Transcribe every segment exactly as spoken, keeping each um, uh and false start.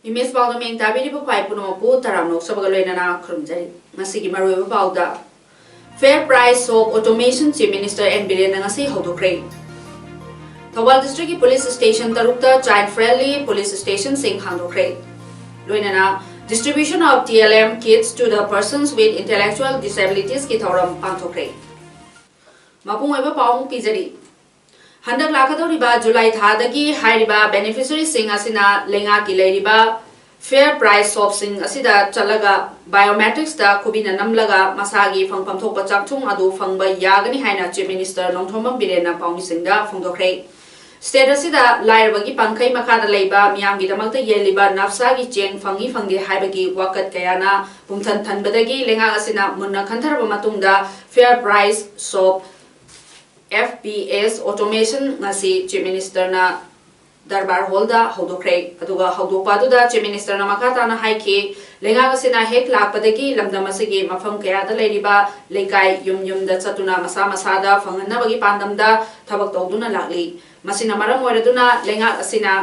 Image ꯄꯥꯎꯗ ꯃꯤꯡ ꯇꯥꯕꯤꯔꯤꯕ ꯈ꯭ꯋꯥꯏ ꯄꯨꯝꯅꯃꯛꯄꯨ ꯇꯔꯥꯝꯅ ꯑꯣꯛꯆꯕꯒ ꯂꯣꯏꯅꯅ ꯈꯨꯔꯨꯝꯖꯔꯤ꯫ ꯉꯁꯤꯒꯤ ꯃꯔꯨꯑꯣꯏꯕ ꯄꯥꯎꯗ, Fair Price Shop Automation Chief Minister N ꯕꯤꯔꯦꯟꯅ ꯉꯁꯤ ꯍꯧꯗꯣꯛꯈ꯭ꯔꯦ꯫ ꯊꯧꯕꯥꯜ district ꯀꯤ police station ꯇꯔꯨꯛꯇ child friendly police station ꯁꯤꯡ ꯍꯥꯡꯗꯣꯛꯈ꯭ꯔꯦ꯫ ꯂꯣꯏꯅꯅ Distribution of T L M kits to the persons with intellectual disabilities ꯀꯤ ꯊꯧꯔꯝ ꯄꯥꯡꯊꯣꯛꯈ꯭ꯔꯦ꯫ ꯃꯄꯨꯡ ꯑꯣꯏꯕ ꯄꯥꯎ ꯑꯃꯨꯛ ꯄꯤꯖꯔꯤ꯫ ꯍꯟꯗꯛ ꯂꯥꯛꯀꯗꯧꯔꯤꯕ ꯖꯨꯂꯥꯏ ꯊꯥꯗꯒꯤ ꯍꯥꯏꯔꯤꯕ beneficiary ꯁꯤꯡ ꯑꯁꯤꯅ ꯂꯩꯉꯥꯛꯀꯤ ꯂꯩꯔꯤꯕ Fair Price Shop ꯁꯤꯡ ꯑꯁꯤꯗ ꯆꯠꯂꯒ biometrics ꯇ ꯈꯨꯕꯤꯅ ꯅꯝꯂꯒ ꯃꯁꯥꯒꯤ ꯐꯪꯐꯝ ꯊꯣꯛꯄ ꯆꯥꯛꯊꯨꯡ ꯑꯗꯨ ꯐꯪꯕ ꯌꯥꯒꯅꯤ ꯍꯥꯏꯅ Chief Minister ꯅꯣꯡꯊꯣꯝꯕꯝ ꯕꯤꯔꯦꯟꯅ ꯄꯥꯎꯃꯤꯁꯤꯡꯗ ꯐꯣꯡꯗꯣꯛꯈ꯭ꯔꯦ꯫ State ꯑꯁꯤꯗ ꯂꯥꯏꯔꯕꯒꯤ ꯄꯥꯡꯈꯩ ꯃꯈꯥꯗ ꯂꯩꯕ ꯃꯤꯌꯥꯝꯒꯤꯗꯃꯛꯇ ꯌꯦꯜꯂꯤꯕ NAFSA ꯒꯤ ꯆꯦꯡ ꯐꯪꯏ ꯐꯪꯗꯦ ꯍꯥꯏꯕꯒꯤ ꯋꯥꯀꯠ ꯀꯌꯥꯅ ꯄꯨꯝꯊꯟ ꯊꯟꯕꯗꯒꯤ ꯂꯩꯉꯥꯛ ꯑꯁꯤꯅ ꯃꯨꯟꯅ ꯈꯟꯊꯔꯕ ꯃꯇꯨꯡꯗ Fair Price Shop F P S Automation ꯉꯁꯤ Chief Minister ꯅ ꯗꯔꯕꯥꯔ ꯍꯣꯜꯗ ꯍꯧꯗꯣꯛꯈ꯭ꯔꯦ꯫ ꯑꯗꯨꯒ ꯍꯧꯗꯣꯛꯄ ꯑꯗꯨꯗ Chief Minister ꯅ ꯃꯈꯥ ꯇꯥꯅ ꯍꯥꯏꯈꯤ, ꯂꯩꯉꯥꯛ ꯑꯁꯤꯅ ꯍꯦꯛ ꯂꯥꯛꯄꯗꯒꯤ ꯂꯝꯗꯝ ꯑꯁꯤꯒꯤ ꯃꯐꯝ ꯀꯌꯥꯗ ꯂꯩꯔꯤꯕ ꯂꯩꯀꯥꯏ ꯌꯨꯝ ꯌꯨꯝꯗ ꯆꯠꯇꯨꯅ ꯃꯁꯥ ꯃꯁꯥꯗ ꯐꯪꯍꯟꯅꯕꯒꯤ ꯄꯥꯟꯗꯝꯗ ꯊꯕꯛ ꯇꯧꯗꯨꯅ ꯂꯥꯛꯂꯤ꯫ ꯃꯁꯤꯅ ꯃꯔꯝ ꯑꯣꯏꯔꯗꯨꯅ ꯂꯩꯉꯥꯛ ꯑꯁꯤꯅ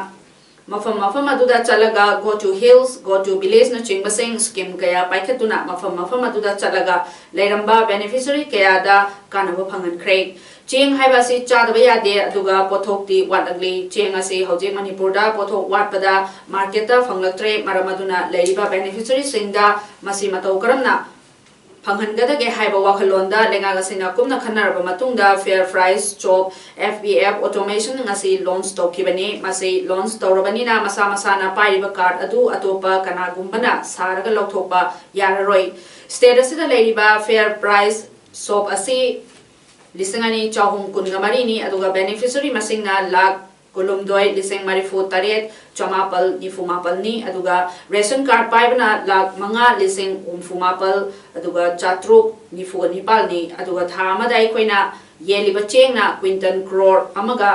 ꯃꯐꯝ ꯃꯐꯝ ꯑꯗꯨꯗ ꯆꯠꯂꯒ Go to Hills, Go to Village ꯅꯆꯤꯡꯕꯁꯤꯡ scheme ꯀꯌꯥ ꯄꯥꯏꯈꯠꯇꯨꯅ ꯃꯐꯝ ꯃꯐꯝ ꯑꯗꯨꯗ ꯆꯠꯂꯒ ꯂꯩꯔꯝꯕ beneficiary ꯀꯌꯥꯗ ꯀꯥꯟꯅꯕ ꯐꯪꯍꯟꯈ꯭ꯔꯦ꯫ ꯆꯦꯡ ꯍꯥꯏꯕ ꯑꯁꯤ ꯆꯥꯗꯕ ꯌꯥꯗꯦ, ꯑꯗꯨꯒ ꯄꯣꯠꯊꯣꯛꯇꯤ ꯋꯥꯠꯂꯛꯂꯤ꯫ ꯆꯦꯡ ꯑꯁꯤ ꯍꯧꯖꯤꯛ ꯃꯅꯤꯄꯨꯔꯗ ꯄꯣꯠꯊꯣꯛ ꯋꯥꯠꯄꯗ market ꯇ ꯐꯪꯂꯛꯇ꯭ꯔꯦ꯫ ꯃꯔꯝ ꯑꯗꯨꯅ ꯂꯩꯔꯤꯕ beneficiary ꯁꯤꯡꯗ ꯃꯁꯤ ꯃꯇꯧ ꯀꯔꯝꯅ ꯐꯪꯍꯟꯒꯗꯒꯦ ꯍꯥꯏꯕ ꯋꯥꯈꯜꯂꯣꯟꯗ ꯂꯩꯉꯥꯛ ꯑꯁꯤꯅ ꯀꯨꯞꯅ ꯈꯟꯅꯔꯕ ꯃꯇꯨꯡꯗ Fair Price Shop F P F Automation ꯉꯁꯤ launch ꯇꯧꯈꯤꯕꯅꯤ꯫ ꯃꯁꯤ launch ꯇꯧꯔꯕꯅꯤꯅ ꯃꯁꯥ ꯃꯁꯥꯅ ꯄꯥꯏꯔꯤꯕ card ꯑꯗꯨ ꯑꯇꯣꯞꯄ ꯀꯅꯥꯒꯨꯝꯕꯅ ꯁꯥꯔꯒ ꯂꯧꯊꯣꯛꯄ ꯌꯥꯔꯔꯣꯏ꯫ State ꯑꯁꯤꯗ ꯂꯩꯔꯤꯕ Fair Price Shop ꯑꯁꯤ ꯂꯤꯁꯤꯡ ꯑꯅꯤ ꯆꯍꯨꯝ ꯀꯨꯟꯒ ꯃꯔꯤꯅꯤ, ꯑꯗꯨꯒ beneficiary ꯃꯁꯤꯡꯅ ꯂꯥꯈ ꯀꯨꯟꯍꯨꯝꯗꯣꯏ ꯂꯤꯁꯤꯡ ꯃꯔꯤꯐꯨ ꯇꯔꯦꯠ ꯆꯃꯥꯄꯜ ꯅꯤꯐꯨ ꯃꯥꯄꯜꯅꯤ꯫ ꯑꯗꯨꯒ ration card ꯄꯥꯏꯕꯅ ꯂꯥꯈ ꯃꯉꯥ ꯂꯤꯁꯤꯡ ꯍꯨꯝꯐꯨ ꯃꯥꯄꯜ, ꯑꯗꯨꯒ ꯆꯥꯇ꯭ꯔꯨꯛ ꯅꯤꯐꯨꯒ ꯅꯤꯄꯥꯜꯅꯤ꯫ ꯑꯗꯨꯒ ꯊꯥ ꯑꯃꯗ ꯑꯩꯈꯣꯏꯅ ꯌꯦꯜꯂꯤꯕ ꯆꯦꯡꯅ quintal ꯀ꯭ꯔꯣꯔ ꯑꯃꯒ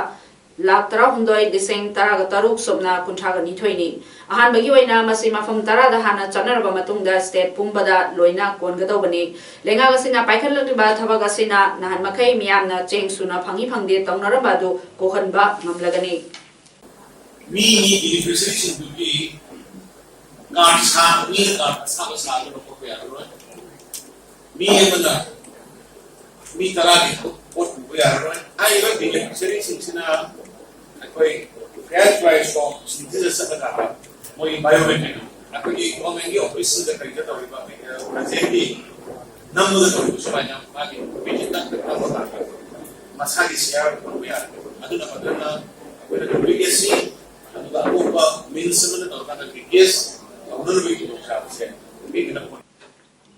ꯂꯥꯈ ꯇꯔꯥꯍꯨꯝꯗꯣꯏ ꯂꯤꯁꯤꯡ ꯇꯔꯥꯒ ꯇꯔꯨꯛ ꯁꯨꯞꯅ ꯀꯨꯟꯊ꯭ꯔꯥꯒ ꯅꯤꯊꯣꯏꯅꯤ꯫ ꯑꯍꯥꯟꯕꯒꯤ ꯑꯣꯏꯅ ꯃꯁꯤ ꯃꯐꯝ ꯇꯔꯥꯗ ꯍꯥꯟꯅ ꯆꯠꯅꯔꯕ ꯃꯇꯨꯡꯗ state ꯄꯨꯝꯕꯗ ꯂꯣꯏꯅ ꯀꯣꯟꯒꯗꯧꯕꯅꯤ꯫ ꯂꯩꯉꯥꯛ ꯑꯁꯤꯅ ꯄꯥꯏꯈꯠꯂꯛꯂꯤꯕ ꯊꯕꯛ ꯑꯁꯤꯅ ꯅꯍꯥꯟ ꯃꯈꯩ ꯃꯤꯌꯥꯝꯅ ꯆꯦꯡ ꯁꯨꯅ ꯐꯪꯏ ꯐꯪꯗꯦ ꯇꯧꯅꯔꯝꯕ ꯑꯗꯨ ꯀꯣꯛꯍꯟꯕ ꯉꯝꯂꯒꯅꯤ꯫ ꯃꯤ ꯕꯦꯅꯤꯐꯤꯁꯔꯤꯁꯤꯡꯗꯨꯒꯤ ꯀꯥꯔꯗ ꯁꯥ ꯃꯤꯅ ꯀꯥꯔꯗ ꯑꯁꯥꯕ ꯁꯥꯗꯨꯅ ꯂꯧꯊꯣꯛꯄ ꯌꯥꯔꯔꯣꯏ꯫ ꯃꯤ ꯑꯃꯅ ꯃꯤ ꯇꯔꯥꯒꯤ ꯄꯣꯠ ꯄꯨꯕ ꯌꯥꯔꯔꯣꯏ꯫ ꯍꯥꯏꯔꯤꯕ ꯕꯦꯅꯤꯐꯤꯁꯔꯤꯁꯤꯡꯁꯤꯅ ꯑꯩꯈꯣꯏ ꯍꯦꯜꯊ ꯄ꯭ꯔꯥꯏꯁ ꯁꯣꯞꯁꯤꯡꯁꯤꯗ ꯆꯠꯂꯀꯥꯟꯗ ꯃꯣꯏꯒꯤ ꯕꯥꯏꯑꯣꯃꯦꯇ꯭ꯔꯤꯛ ꯑꯩꯈꯣꯏꯒꯤ ꯒꯣꯔꯃꯦꯟꯒꯤ ꯑꯣꯐꯤꯁꯁꯤꯡꯗ ꯀꯔꯤꯗ ꯇꯧꯔꯤꯕ ꯄ꯭ꯔꯖꯦꯟꯒꯤ ꯅꯝꯕꯗ ꯇꯧꯔꯤꯕ ꯁꯨꯃꯥꯏꯅ ꯃꯥꯒꯤ ꯕꯦꯅꯤꯐꯤꯠ ꯅꯝꯕ ꯀꯥꯟꯗ ꯃꯁꯥꯒꯤ ꯁꯤꯌꯥꯔ ꯐꯪꯕ ꯌꯥꯔꯦ꯫ ꯑꯗꯨꯅ ꯃꯗꯨꯅ ꯑꯩꯈꯣꯏꯅ ꯂꯤꯒꯦꯁꯤ ꯑꯗꯨꯒ ꯑꯇꯣꯞꯄ ꯃꯤꯟꯁ ꯑꯃꯅ ꯇꯧꯔꯀꯥꯟꯗ ꯂꯤꯒꯦꯁ ꯇꯧꯅꯅꯕꯒꯤ ꯈꯨꯗꯣꯡꯆꯥꯕꯁꯦ ꯄꯤꯗꯅꯕ ꯍꯣꯠꯅꯩ꯫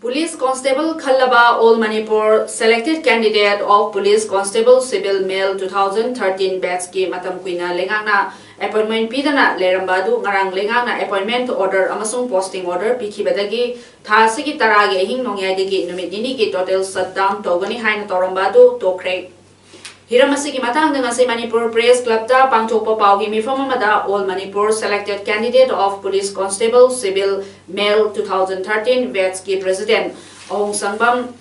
Police constable ꯈꯜꯂꯕ All Manipur selected candidate of police constable civil male two thousand thirteen batch ꯀꯤ ꯃꯇꯝ ꯀꯨꯏꯅ ꯂꯩꯉꯥꯛꯅ appointment ꯄꯤꯗꯅ ꯂꯩꯔꯝꯕ ꯑꯗꯨ ꯉꯔꯥꯡ ꯂꯩꯉꯥꯛꯅ appointment order ꯑꯃꯁꯨꯡ posting order ꯄꯤꯈꯤꯕꯗꯒꯤ ꯊꯥ ꯑꯁꯤꯒꯤ ꯇꯔꯥꯒꯤ ꯑꯍꯤꯡ ꯅꯣꯡꯌꯥꯏꯗꯒꯤ ꯅꯨꯃꯤꯠ ꯅꯤꯅꯤꯒꯤ total shutdown ꯇꯧꯒꯅꯤ ꯍꯥꯏꯅ ꯇꯧꯔꯝꯕ ꯑꯗꯨ ꯇꯣꯛꯈ꯭ꯔꯦ꯫ ꯍꯤꯔꯝ ꯑꯁꯤꯒꯤ ꯃꯇꯥꯡꯗ ꯉꯁꯤ ꯃꯅꯤꯄꯨꯔ ꯄ꯭ꯔꯦꯁ ꯀ꯭ꯂꯕꯇ ꯄꯥꯡꯊꯣꯛꯄ ꯄꯥꯎꯒꯤ ꯃꯤꯐꯝ ꯑꯃꯗ All Manipur selected candidate of police constable civil male two thousand thirteen batch ꯀꯤ president ꯑꯍꯣꯡꯁꯪꯕꯝ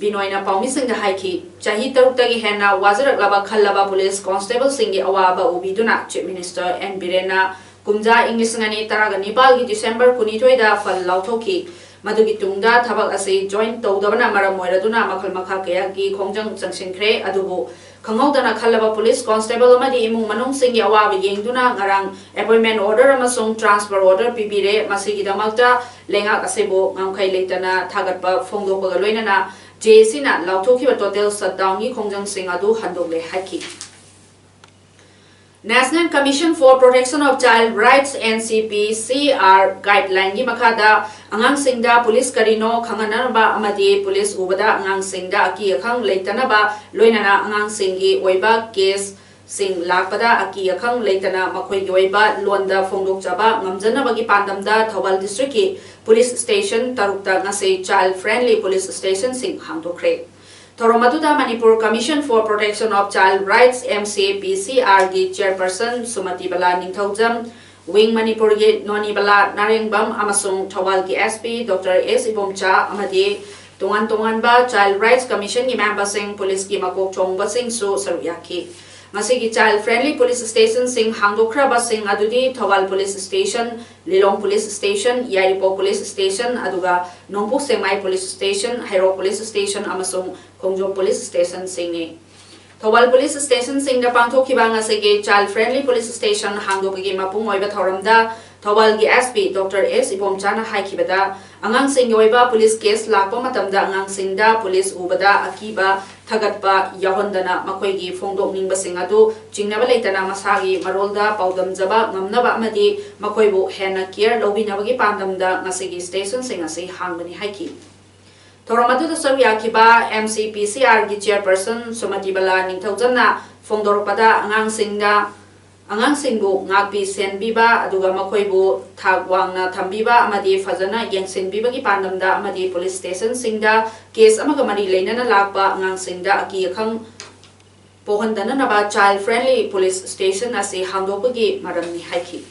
ꯕꯤꯅꯣꯏꯅ ꯄꯥꯎꯃꯤꯁꯤꯡꯗ ꯍꯥꯏꯈꯤ꯫ ꯆꯍꯤ ꯇꯔꯨꯛꯇꯒꯤ ꯍꯦꯟꯅ ꯋꯥꯖꯔꯛꯂꯕ ꯈꯜꯂꯕ ꯄꯨꯂꯤꯁ ꯀꯣꯟꯁꯇꯦꯕꯜꯁꯤꯡꯒꯤ ꯑꯋꯥꯕ ꯎꯕꯤꯗꯨꯅ Chief Minister ꯑꯦꯟ ꯕꯤꯔꯦꯟꯅ ꯀꯨꯝꯖꯥ ꯏꯪ ꯂꯤꯁꯤꯡ ꯑꯅꯤ ꯇꯔꯥꯒ ꯅꯤꯄꯥꯜꯒꯤ December ꯀꯨꯟꯅꯤꯊꯣꯏꯗ ꯐꯜ ꯂꯥꯎꯊꯣꯛꯈꯤ꯫ ꯃꯗꯨꯒꯤ ꯇꯨꯡꯗ ꯊꯕꯛ ꯑꯁꯤ join ꯇꯧꯗꯕꯅ ꯃꯔꯝ ꯑꯣꯏꯔꯗꯨꯅ ꯃꯈꯜ ꯃꯈꯥ ꯀꯌꯥꯒꯤ ꯈꯣꯡꯖꯪ ꯆꯪꯁꯤꯟꯈ꯭ꯔꯦ꯫ ꯑꯗꯨꯕꯨ ꯈꯪꯍꯧꯗꯅ ꯈꯜꯂꯕ ꯄꯨꯂꯤꯁ ꯀꯣꯟꯁꯇꯦꯕꯜ ꯑꯃꯗꯤ ꯏꯃꯨꯡ ꯃꯅꯨꯡꯁꯤꯡꯒꯤ ꯑꯋꯥꯕ ꯌꯦꯡꯗꯨꯅ ꯉꯔꯥꯡ appointment order ꯑꯃꯁꯨꯡ transfer order ꯄꯤꯕꯤꯔꯦ꯫ ꯃꯁꯤꯒꯤꯗꯃꯛꯇ ꯂꯩꯉꯥꯛ ꯑꯁꯤꯕꯨ ꯉꯝꯈꯩ ꯂꯩꯇꯅ ꯊꯥꯒꯠꯄ ꯐꯣꯡꯗꯣꯛꯄꯒ ꯂꯣꯏꯅꯅ J A Cꯅ ꯂꯥꯎꯊꯣꯛꯈꯤꯕ total shutdownꯒꯤ ꯈꯣꯡꯖꯪꯁꯤꯡ ꯑꯗꯨ ꯍꯟꯗꯣꯛꯂꯦ ꯍꯥꯏꯈꯤ꯫ National Commission for Protection of Child Rights, N C P C R guidelineꯒꯤ ꯃꯈꯥꯗ ꯑꯉꯥꯡꯁꯤꯡꯗ ꯄꯨꯂꯤꯁ ꯀꯔꯤꯅꯣ ꯈꯪꯍꯟꯅꯕ ꯑꯃꯗꯤ ꯄꯨꯂꯤꯁ ꯎꯕꯗ ꯑꯉꯥꯡꯁꯤꯡꯗ ꯑꯀꯤ ꯑꯈꯪ ꯂꯩꯇꯅꯕ, ꯂꯣꯏꯅꯅ ꯑꯉꯥꯡꯁꯤꯡꯒꯤ ꯑꯣꯏꯕ case ꯁꯤꯡ ꯂꯥꯛꯄꯗ ꯑꯀꯤ ꯑꯈꯪ ꯂꯩꯇꯅ ꯃꯈꯣꯏꯒꯤ ꯑꯣꯏꯕ ꯂꯣꯟꯗ ꯐꯣꯡꯗꯣꯛꯆꯕ ꯉꯝꯖꯅꯕꯒꯤ ꯄꯥꯟꯗꯝꯗ ꯊꯧꯕꯥꯜ ꯗꯤꯁꯇ꯭ꯔꯤꯛꯀꯤ ꯄꯨꯂꯤꯁ ꯁ꯭ꯇꯦꯁꯟ ꯇꯔꯨꯛꯇ ꯉꯁꯤ ꯆꯥꯏꯜ ꯐ꯭ꯔꯦꯟꯂꯤ ꯄꯨꯂꯤꯁ ꯁ꯭ꯇꯦꯁꯟꯁꯤꯡ ꯍꯥꯡꯗꯣꯛꯈ꯭ꯔꯦ꯫ ꯊꯧꯔꯝ ꯑꯗꯨꯗ Manipur Commission for Protection of Child Rights, M C P C R ꯒꯤ ꯆꯤꯌꯔꯄꯔꯁꯟ ꯁꯨꯃꯇꯤ ꯕꯂꯥ ꯅꯤꯡꯊꯧꯖꯝ, ꯋꯤꯡ ꯃꯅꯤꯄꯨꯔꯒꯤ ꯅꯣꯅꯤꯕꯂꯥ ꯅꯥꯔꯦꯡꯕꯝ ꯑꯃꯁꯨꯡ ꯊꯧꯕꯥꯜꯒꯤ S P Doctor S Ibomcha ꯑꯃꯗꯤ ꯇꯣꯉꯥꯟ ꯇꯣꯉꯥꯟꯕ ꯆꯥꯏꯜ ꯔꯥꯏꯠꯁ ꯀꯃꯤꯁꯟꯒꯤ ꯃꯦꯝꯕꯔꯁꯤꯡ, ꯄꯨꯂꯤꯁꯀꯤ ꯃꯀꯣꯛ ꯊꯣꯡꯕꯁꯤꯡꯁꯨ ꯁꯔꯨꯛ ꯌꯥꯈꯤ꯫ ꯃꯁꯤꯒꯤ ꯆꯥꯏꯜ ꯐ꯭ꯔꯦꯟꯂꯤ ꯄꯨꯂꯤꯁ ꯁ꯭ꯇꯦꯁꯟꯁꯤꯡ ꯍꯥꯡꯗꯣꯛꯈ꯭ꯔꯕꯁꯤꯡ ꯑꯗꯨꯗꯤ ꯊꯧꯕꯥꯜ ꯄꯨꯂꯤꯁ ꯁ꯭ꯇꯦꯁꯟ, ꯂꯤꯂꯣꯡ ꯄꯨꯂꯤꯁ ꯁ꯭ꯇꯦꯁꯟ, ꯌꯥꯏꯔꯤꯄꯣꯛ ꯄꯨꯂꯤꯁ ꯁ꯭ꯇꯦꯁꯟ, ꯑꯗꯨꯒ ꯅꯣꯡꯄꯣꯛ ꯁꯦꯛꯃꯥꯏ ꯄꯨꯂꯤꯁ ꯁ꯭ꯇꯦꯁꯟ, ꯍꯩꯔꯣꯛ ꯄꯨꯂꯤꯁ ꯁ꯭ꯇꯦꯁꯟ ꯑꯃꯁꯨꯡ ꯈꯣꯡꯖꯣꯝ ꯄꯨꯂꯤꯁ ꯁ꯭ꯇꯦꯁꯟꯁꯤꯡꯅꯤ꯫ ꯊꯧꯕꯥꯜ ꯄꯨꯂꯤꯁ ꯁ꯭ꯇꯦꯁꯟꯁꯤꯡꯗ ꯄꯥꯡꯊꯣꯛꯈꯤꯕ ꯉꯁꯤꯒꯤ ꯆꯥꯏꯜ ꯐ꯭ꯔꯦꯟꯂꯤ ꯄꯨꯂꯤꯁ ꯁ꯭ꯇꯦꯁꯟ ꯍꯥꯡꯗꯣꯛꯄꯒꯤ ꯃꯄꯨꯡ ꯑꯣꯏꯕ ꯊꯧꯔꯝꯗ ꯊꯧꯕꯥꯜꯒꯤ S P Doctor S ꯏꯕꯣꯝꯆꯥꯅ ꯍꯥꯏꯈꯤꯕꯗ, ꯑꯉꯥꯡꯁꯤꯡꯒꯤ ꯑꯣꯏꯕ ꯄꯨꯂꯤꯁ ꯀꯦꯁ ꯂꯥꯛꯄ ꯃꯇꯝꯗ ꯑꯉꯥꯡꯁꯤꯡꯗ ꯄꯨꯂꯤꯁ ꯎꯕꯗ ꯑꯀꯤꯕ ꯊꯒꯠꯄ ꯌꯥꯎꯍꯟꯗꯅ ꯃꯈꯣꯏꯒꯤ ꯐꯣꯡꯗꯣꯛꯅꯤꯡꯕꯁꯤꯡ ꯑꯗꯨ ꯆꯤꯡꯅꯕ ꯂꯩꯇꯅ ꯃꯁꯥꯒꯤ ꯃꯔꯣꯜꯗ ꯄꯥꯎꯗꯝꯖꯕ ꯉꯝꯅꯕ ꯑꯃꯗꯤ ꯃꯈꯣꯏꯕꯨ ꯍꯦꯟꯅ ꯀꯤꯌꯔ ꯂꯧꯕꯤꯅꯕꯒꯤ ꯄꯥꯟꯗꯝꯗ ꯉꯁꯤꯒꯤ ꯁ꯭ꯇꯦꯁꯟꯁꯤꯡ ꯑꯁꯤ ꯍꯥꯡꯕꯅꯤ ꯍꯥꯏꯈꯤ꯫ ꯊꯧꯔꯝ ꯑꯗꯨꯗ ꯁꯔꯨꯛ ꯌꯥꯈꯤꯕ M C P C R ꯒꯤ ꯆꯤꯌꯔꯄꯔꯁꯟ ꯁꯨꯃꯇꯤ ꯕꯂꯥ ꯅꯤꯡꯊꯧꯖꯝꯅ ꯐꯣꯡꯗꯣꯔꯛꯄꯗ, ꯑꯉꯥꯡꯁꯤꯡꯗ, ꯑꯉꯥꯡꯁꯤꯡꯕꯨ ꯉꯥꯛꯄꯤ ꯁꯦꯟꯕꯤꯕ ꯑꯗꯨꯒ ꯃꯈꯣꯏꯕꯨ ꯊꯥꯛ ꯋꯥꯡꯅ ꯊꯝꯕꯤꯕ ꯑꯃꯗꯤ ꯐꯖꯅ ꯌꯦꯡꯁꯤꯟꯕꯤꯕꯒꯤ ꯄꯥꯟꯗꯝꯗ ꯑꯃꯗꯤ ꯄꯨꯂꯤꯁ ꯁ꯭ꯇꯦꯁꯟꯁꯤꯡꯗ ꯀꯦꯁ ꯑꯃꯒ ꯃꯔꯤ ꯂꯩꯅꯅ ꯂꯥꯛꯄ ꯑꯉꯥꯡꯁꯤꯡꯗ ꯑꯀꯤ ꯑꯈꯪ ꯄꯣꯛꯍꯟꯗꯅꯅꯕ ꯆꯥꯏꯜ ꯐ꯭ꯔꯦꯟꯂꯤ ꯄꯨꯂꯤꯁ ꯁ꯭ꯇꯦꯁꯟ ꯑꯁꯤ ꯍꯥꯡꯗꯣꯛꯄꯒꯤ ꯃꯔꯝꯅꯤ ꯍꯥꯏꯈꯤ꯫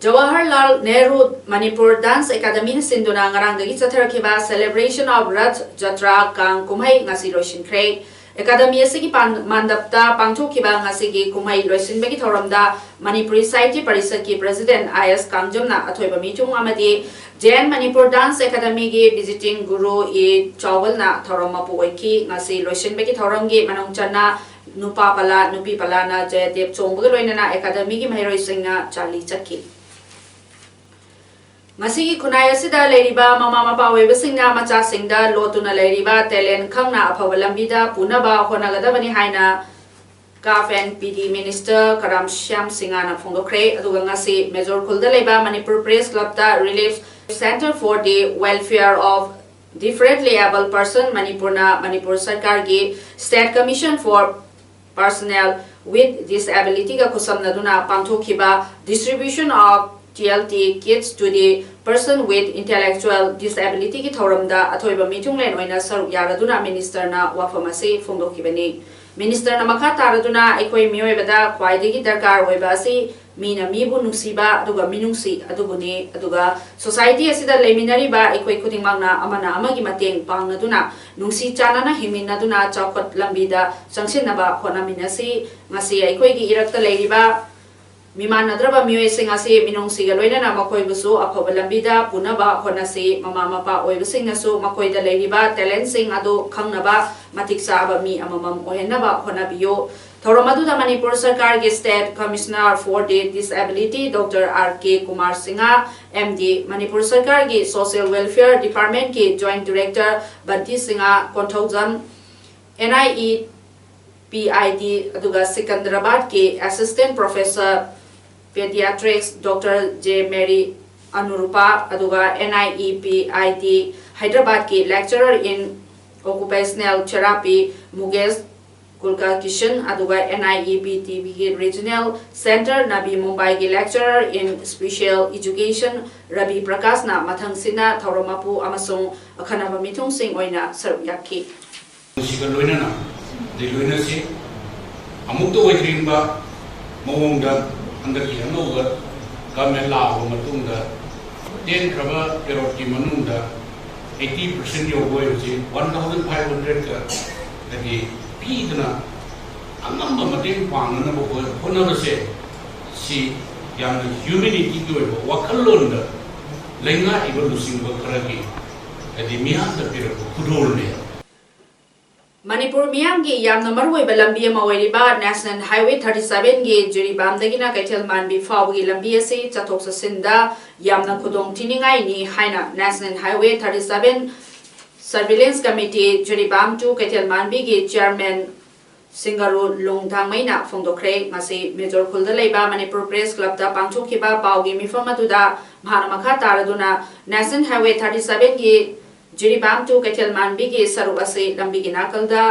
ꯖꯋꯥꯍꯔꯂꯥꯜ ꯅꯦꯍꯔꯨ ꯃꯅꯤꯄꯨꯔ ꯗꯥꯟꯁ ꯑꯦꯀꯥꯗꯃꯤꯅ ꯁꯤꯟꯗꯨꯅ ꯉꯔꯥꯡꯗꯒꯤ ꯆꯠꯊꯔꯛꯈꯤꯕ Celebration of Rath Jatra ꯀꯥꯡ ꯀꯨꯝꯍꯩ ꯉꯁꯤ ꯂꯣꯏꯁꯤꯟꯈ꯭ꯔꯦ꯫ ꯑꯦꯀꯥꯗꯃꯤ ꯑꯁꯤꯒꯤ ꯄꯥꯟ-, ꯃꯥꯟꯗꯞꯇ ꯄꯥꯡꯊꯣꯛꯈꯤꯕ ꯉꯁꯤꯒꯤ ꯀꯨꯝꯍꯩ ꯂꯣꯏꯁꯤꯟꯕꯒꯤ ꯊꯧꯔꯝꯗ ꯃꯅꯤꯄꯨꯔꯤ ꯁꯥꯍꯤꯇ꯭ꯌ ꯄꯔꯤꯁꯠꯀꯤ ꯄ꯭ꯔꯦꯁꯤꯗꯦꯟꯠ ꯑꯥꯏ ꯑꯦꯁ ꯀꯥꯡꯖꯝꯅ ꯑꯊꯣꯏꯕ ꯃꯤꯊꯨꯡ ꯑꯃꯗꯤ J N Manipur Dance Academyꯒꯤ ꯚꯤꯖꯤꯇꯤꯡ ꯒꯨꯔꯨ ꯏ ꯆꯥꯎꯕꯜꯅ ꯊꯧꯔꯝ ꯃꯄꯨ ꯑꯣꯏꯈꯤ꯫ ꯉꯁꯤ ꯂꯣꯏꯁꯤꯟꯕꯒꯤ ꯊꯧꯔꯝꯒꯤ ꯃꯅꯨꯡ ꯆꯟꯅ ꯅꯨꯄꯥ ꯄꯂꯥ, ꯅꯨꯄꯤ ꯄꯂꯥꯅ ꯖꯌꯗꯦꯕ ꯆꯣꯡꯕꯒ ꯂꯣꯏꯅꯅ ꯑꯦꯀꯥꯗꯃꯤꯒꯤ ꯃꯍꯩꯔꯣꯏꯁꯤꯡꯅ ꯆꯥꯂꯤ ꯆꯠꯈꯤ꯫ ꯉꯁꯤꯒꯤ ꯈꯨꯟꯅꯥꯏ ꯑꯁꯤꯗ ꯂꯩꯔꯤꯕ ꯃꯃꯥ ꯃꯄꯥ ꯑꯣꯏꯕꯁꯤꯡꯅ ꯃꯆꯥꯁꯤꯡꯗ ꯂꯣꯠꯇꯨꯅ ꯂꯩꯔꯤꯕ talent ꯈꯪꯅ ꯑꯐꯕ ꯂꯝꯕꯤꯗ ꯄꯨꯅꯕ ꯍꯣꯠꯅꯒꯗꯕꯅꯤ ꯍꯥꯏꯅ CAF and P D Minister ꯀꯔꯥꯝ ꯁ꯭ꯌꯥꯝ ꯁꯤꯡꯍꯅ ꯐꯣꯡꯗꯣꯛꯈ꯭ꯔꯦ꯫ ꯑꯗꯨꯒ ꯉꯁꯤ ꯃꯦꯖꯣꯔ ꯈꯨꯜꯗ ꯂꯩꯕ Manipur Press Clubꯇ Relief Centre for the Welfare of Differently Abled Person ꯃꯅꯤꯄꯨꯔꯅ ꯃꯅꯤꯄꯨꯔ ꯁꯔꯀꯥꯔꯒꯤ State Commission for Personnel with Disability ꯒ ꯈꯨꯠꯁꯝꯅꯗꯨꯅ ꯄꯥꯡꯊꯣꯛꯈꯤꯕ Distribution of T L T Kits to the Person with Intellectual Disability ꯒꯤ ꯊꯧꯔꯝꯗ ꯑꯊꯣꯏꯕ ꯃꯤꯊꯨꯡꯂꯦꯟ ꯑꯣꯏꯅ ꯁꯔꯨꯛ ꯌꯥꯔꯗꯨꯅ Minister ꯅ ꯋꯥꯐꯝ ꯑꯁꯤ ꯐꯣꯡꯗꯣꯛꯈꯤꯕꯅꯤ꯫ Minister ꯅ ꯃꯈꯥ ꯇꯥꯔꯗꯨꯅ ꯑꯩꯈꯣꯏ ꯃꯤꯑꯣꯏꯕꯗ ꯈ꯭ꯋꯥꯏꯗꯒꯤ ꯗꯔꯀꯥꯔ ꯑꯣꯏꯕ ꯑꯁꯤ ꯃꯤꯅ ꯃꯤꯕꯨ ꯅꯨꯡꯁꯤꯕ ꯑꯗꯨꯒ ꯃꯤꯅꯨꯡꯁꯤ ꯑꯗꯨꯕꯨꯅꯤ꯫ ꯑꯗꯨꯒ society ꯑꯁꯤꯗ ꯂꯩꯃꯤꯟꯅꯔꯤꯕ ꯑꯩꯈꯣꯏ ꯈꯨꯗꯤꯡꯃꯛꯅ ꯑꯃꯅ ꯑꯃꯒꯤ ꯃꯇꯦꯡ ꯄꯥꯡꯅꯗꯨꯅ ꯅꯨꯡꯁꯤ ꯆꯥꯟꯅꯅ ꯍꯤꯡꯃꯤꯟꯅꯗꯨꯅ ꯆꯥꯎꯈꯠ ꯂꯝꯕꯤꯗ ꯆꯪꯁꯤꯟꯅꯕ ꯍꯣꯠꯅꯃꯤꯟꯅꯁꯤ꯫ ꯉꯁꯤ ꯑꯩꯈꯣꯏꯒꯤ ꯏꯔꯛꯇ ꯂꯩꯔꯤꯕ ꯃꯤꯃꯥꯟꯅꯗ꯭ꯔꯕ ꯃꯤꯑꯣꯏꯁꯤꯡ ꯑꯁꯤ ꯃꯤꯅꯨꯡꯁꯤꯒ ꯂꯣꯏꯅꯅ ꯃꯈꯣꯏꯕꯨꯁꯨ ꯑꯐꯕ ꯂꯝꯕꯤꯗ ꯄꯨꯅꯕ ꯍꯣꯠꯅꯁꯤ꯫ ꯃꯃꯥ ꯃꯄꯥ ꯑꯣꯏꯕꯁꯤꯡꯅꯁꯨ ꯃꯈꯣꯏꯗ ꯂꯩꯔꯤꯕ talent ꯁꯤꯡ ꯑꯗꯨ ꯈꯪꯅꯕ ꯃꯇꯤꯛ ꯆꯥꯕ ꯃꯤ ꯑꯃꯃꯝ ꯑꯣꯏꯍꯟꯅꯕ ꯍꯣꯠꯅꯕꯤꯌꯨ꯫ ꯊꯧꯔꯝ ꯑꯗꯨꯗ ꯃꯅꯤꯄꯨꯔ ꯁꯔꯀꯥꯔꯒꯤ State Commissioner for the Disability Doctor R K Kumar Singha, M D, Manipur ꯁꯔꯀꯥꯔꯒꯤ Social Welfare Department ꯀꯤ Joint Director ꯕꯟꯇꯤ Singh, Konthoujam N I E P I D, ꯑꯗꯨꯒ ꯁꯤꯀꯟꯗꯔꯥꯕꯥꯗꯀꯤ Assistant Professor Pediatrics Doctor J Mary Anurupa, ꯑꯗꯨꯒ N I E P I D ꯍꯥꯏꯗ꯭ꯔꯕꯥꯗꯀꯤ Lecturer in Occupational Therapy ꯃꯨꯒꯦꯁ ꯀꯨꯜꯀꯥ Kisan, ꯑꯗꯨꯒ N I E P T B ꯒꯤ Regional Center ꯅꯕꯤ ꯃꯨꯝꯕꯥꯏꯒꯤ Lecturer in Special Education Ravi ꯄ꯭ꯔꯀꯥꯁꯅ ꯃꯊꯪꯁꯤꯠꯅ ꯊꯧꯔꯝ ꯃꯄꯨ ꯑꯃꯁꯨꯡ ꯑꯈꯟꯅꯕ ꯃꯤꯊꯨꯡꯁꯤꯡ ꯑꯣꯏꯅ ꯁꯔꯨꯛ ꯌꯥꯈꯤ꯫ ꯃꯁꯤꯒ ꯂꯣꯏꯅꯅ ꯑꯗꯩ ꯂꯣꯏꯅꯁꯤ꯫ ꯑꯃꯨꯛꯇ ꯑꯣꯏꯗ꯭ꯔꯤꯕ ꯃꯑꯣꯡꯗ ꯍꯟꯗꯛꯀꯤ ꯑꯅꯧꯕ government ꯂꯥꯛꯑꯕ ꯃꯇꯨꯡꯗ ꯇꯦꯟꯈ꯭ꯔꯕ period ꯀꯤ ꯃꯅꯨꯡꯗ eighty percent ꯌꯧꯕ ꯑꯣꯏꯕꯁꯤ one thousand five hundred ꯀ ꯍꯥꯏꯗꯤ ꯄꯤꯗꯅ ꯑꯉꯝꯕ ꯃꯇꯦꯡ ꯄꯥꯡꯅꯅꯕ ꯍꯣ-, ꯍꯣꯠꯅꯕꯁꯦ ꯁꯤ ꯌꯥꯝꯅ humanity ꯒꯤ ꯑꯣꯏꯕ ꯋꯥꯈꯜꯂꯣꯟꯗ ꯂꯩꯉꯥꯛꯏꯕ ꯂꯨꯆꯤꯡꯕ ꯈꯔꯒꯤ ꯍꯥꯏꯗꯤ ꯃꯤꯌꯥꯝꯗ ꯄꯤꯔꯛꯄ ꯈꯨꯗꯣꯜꯅꯦ꯫ ꯃꯅꯤꯄꯨꯔ ꯃꯤꯌꯥꯝꯒꯤ ꯌꯥꯝꯅ ꯃꯔꯨꯑꯣꯏꯕ ꯂꯝꯕꯤ ꯑꯃ ꯑꯣꯏꯔꯤꯕ National Highway thirty seven ꯒꯤ ꯖꯤꯔꯤꯕꯥꯝꯗꯒꯤꯅ ꯀꯩꯊꯦꯜ ꯃꯥꯟꯕꯤ ꯐꯥꯎꯕꯒꯤ ꯂꯝꯕꯤ ꯑꯁꯤ ꯆꯠꯊꯣꯛ ꯆꯠꯁꯤꯟꯗ ꯌꯥꯝꯅ ꯈꯨꯗꯣꯡ ꯊꯤꯅꯤꯡꯉꯥꯏꯅꯤ ꯍꯥꯏꯅ National Highway thirty seven Surveillance Committee Jiribam to ꯀꯩꯊꯦꯜ ꯃꯥꯟꯕꯤꯒꯤ Chairman ꯁꯤꯡꯒꯥꯔꯨ ꯂꯣꯡꯊꯥꯡꯃꯩꯅ ꯐꯣꯡꯗꯣꯛꯈ꯭ꯔꯦ꯫ ꯉꯁꯤ ꯃꯦꯖꯣꯔ ꯈꯨꯜꯗ ꯂꯩꯕ ꯃꯅꯤꯄꯨꯔ Press Club ꯇ ꯄꯥꯡꯊꯣꯛꯈꯤꯕ ꯄꯥꯎꯒꯤ ꯃꯤꯐꯝ ꯑꯗꯨꯗ ꯃꯍꯥꯛꯅ ꯃꯈꯥ ꯇꯥꯔꯗꯨꯅ National Highway thirty seven ꯒꯤ ꯖꯤꯔꯤꯕꯥꯝ to ꯀꯩꯊꯦꯜ ꯃꯥꯟꯕꯤꯒꯤ ꯁꯔꯨꯛ ꯑꯁꯤ ꯂꯝꯕꯤꯒꯤ ꯅꯥꯀꯜꯗ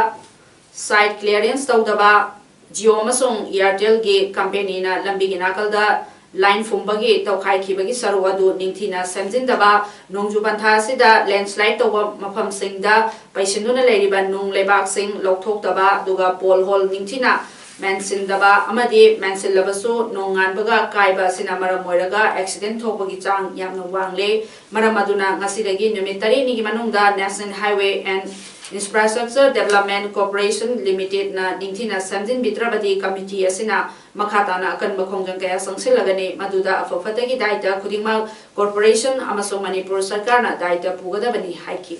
Site clearance ꯇꯧꯗꯕ, Jio ꯑꯃꯁꯨꯡ Airtelꯒꯤ companyꯅ ꯂꯝꯕꯤꯒꯤ ꯅꯥꯀꯜꯗ line ꯐꯨꯝꯕꯒꯤ ꯇꯧꯈꯥꯏꯈꯤꯕꯒꯤ ꯁꯔꯨꯛ ꯑꯗꯨ ꯅꯤꯡꯊꯤꯅ ꯁꯦꯝꯖꯤꯟꯗꯕ, ꯅꯣꯡꯖꯨ ꯄꯟꯊꯥ ꯑꯁꯤꯗ landslide ꯇꯧꯕ ꯃꯐꯝꯁꯤꯡꯗ ꯄꯩꯁꯤꯟꯗꯨꯅ ꯂꯩꯔꯤꯕ ꯅꯨꯡ ꯂꯩꯕꯥꯛꯁꯤꯡ ꯂꯧꯊꯣꯛꯇꯕ, ꯑꯗꯨꯒ pole hole ꯅꯤꯡꯊꯤꯅ ꯃꯦꯟꯁꯤꯟꯗꯕ ꯑꯃꯗꯤ ꯃꯦꯟꯁꯤꯜꯂꯕꯁꯨ ꯅꯣꯡꯉꯥꯟꯕꯒ ꯀꯥꯏꯕ ꯑꯁꯤꯅ ꯃꯔꯝ ꯑꯣꯏꯔꯒ accident ꯊꯣꯛꯄꯒꯤ ꯆꯥꯡ ꯌꯥꯝꯅ ꯋꯥꯡꯂꯦ꯫ ꯃꯔꯝ ꯑꯗꯨꯅ ꯉꯁꯤꯗꯒꯤ ꯅꯨꯃꯤꯠ ꯇꯔꯦꯠꯅꯤꯒꯤ ꯃꯅꯨꯡꯗ National Highway and Infrastructure Development Corporation Limitedꯅ ꯅꯤꯡꯊꯤꯅ ꯁꯦꯝꯖꯤꯟꯕꯤꯗ꯭ꯔꯕꯗꯤ committee ꯑꯁꯤꯅ ꯃꯈꯥ ꯇꯥꯅ ꯑꯀꯟꯕ ꯈꯣꯡꯖꯪ ꯀꯌꯥ ꯆꯪꯁꯤꯜꯂꯒꯅꯤ꯫ ꯃꯗꯨꯗ ꯑꯐ ꯐꯠꯇꯒꯤ ꯗꯥꯏꯇ ꯈꯨꯗꯤꯡꯃꯛ corporation ꯑꯃꯁꯨꯡ ꯃꯅꯤꯄꯨꯔ ꯁꯔꯀꯥꯔꯅ ꯗꯥꯏꯇ ꯄꯨꯒꯗꯕꯅꯤ ꯍꯥꯏꯈꯤ꯫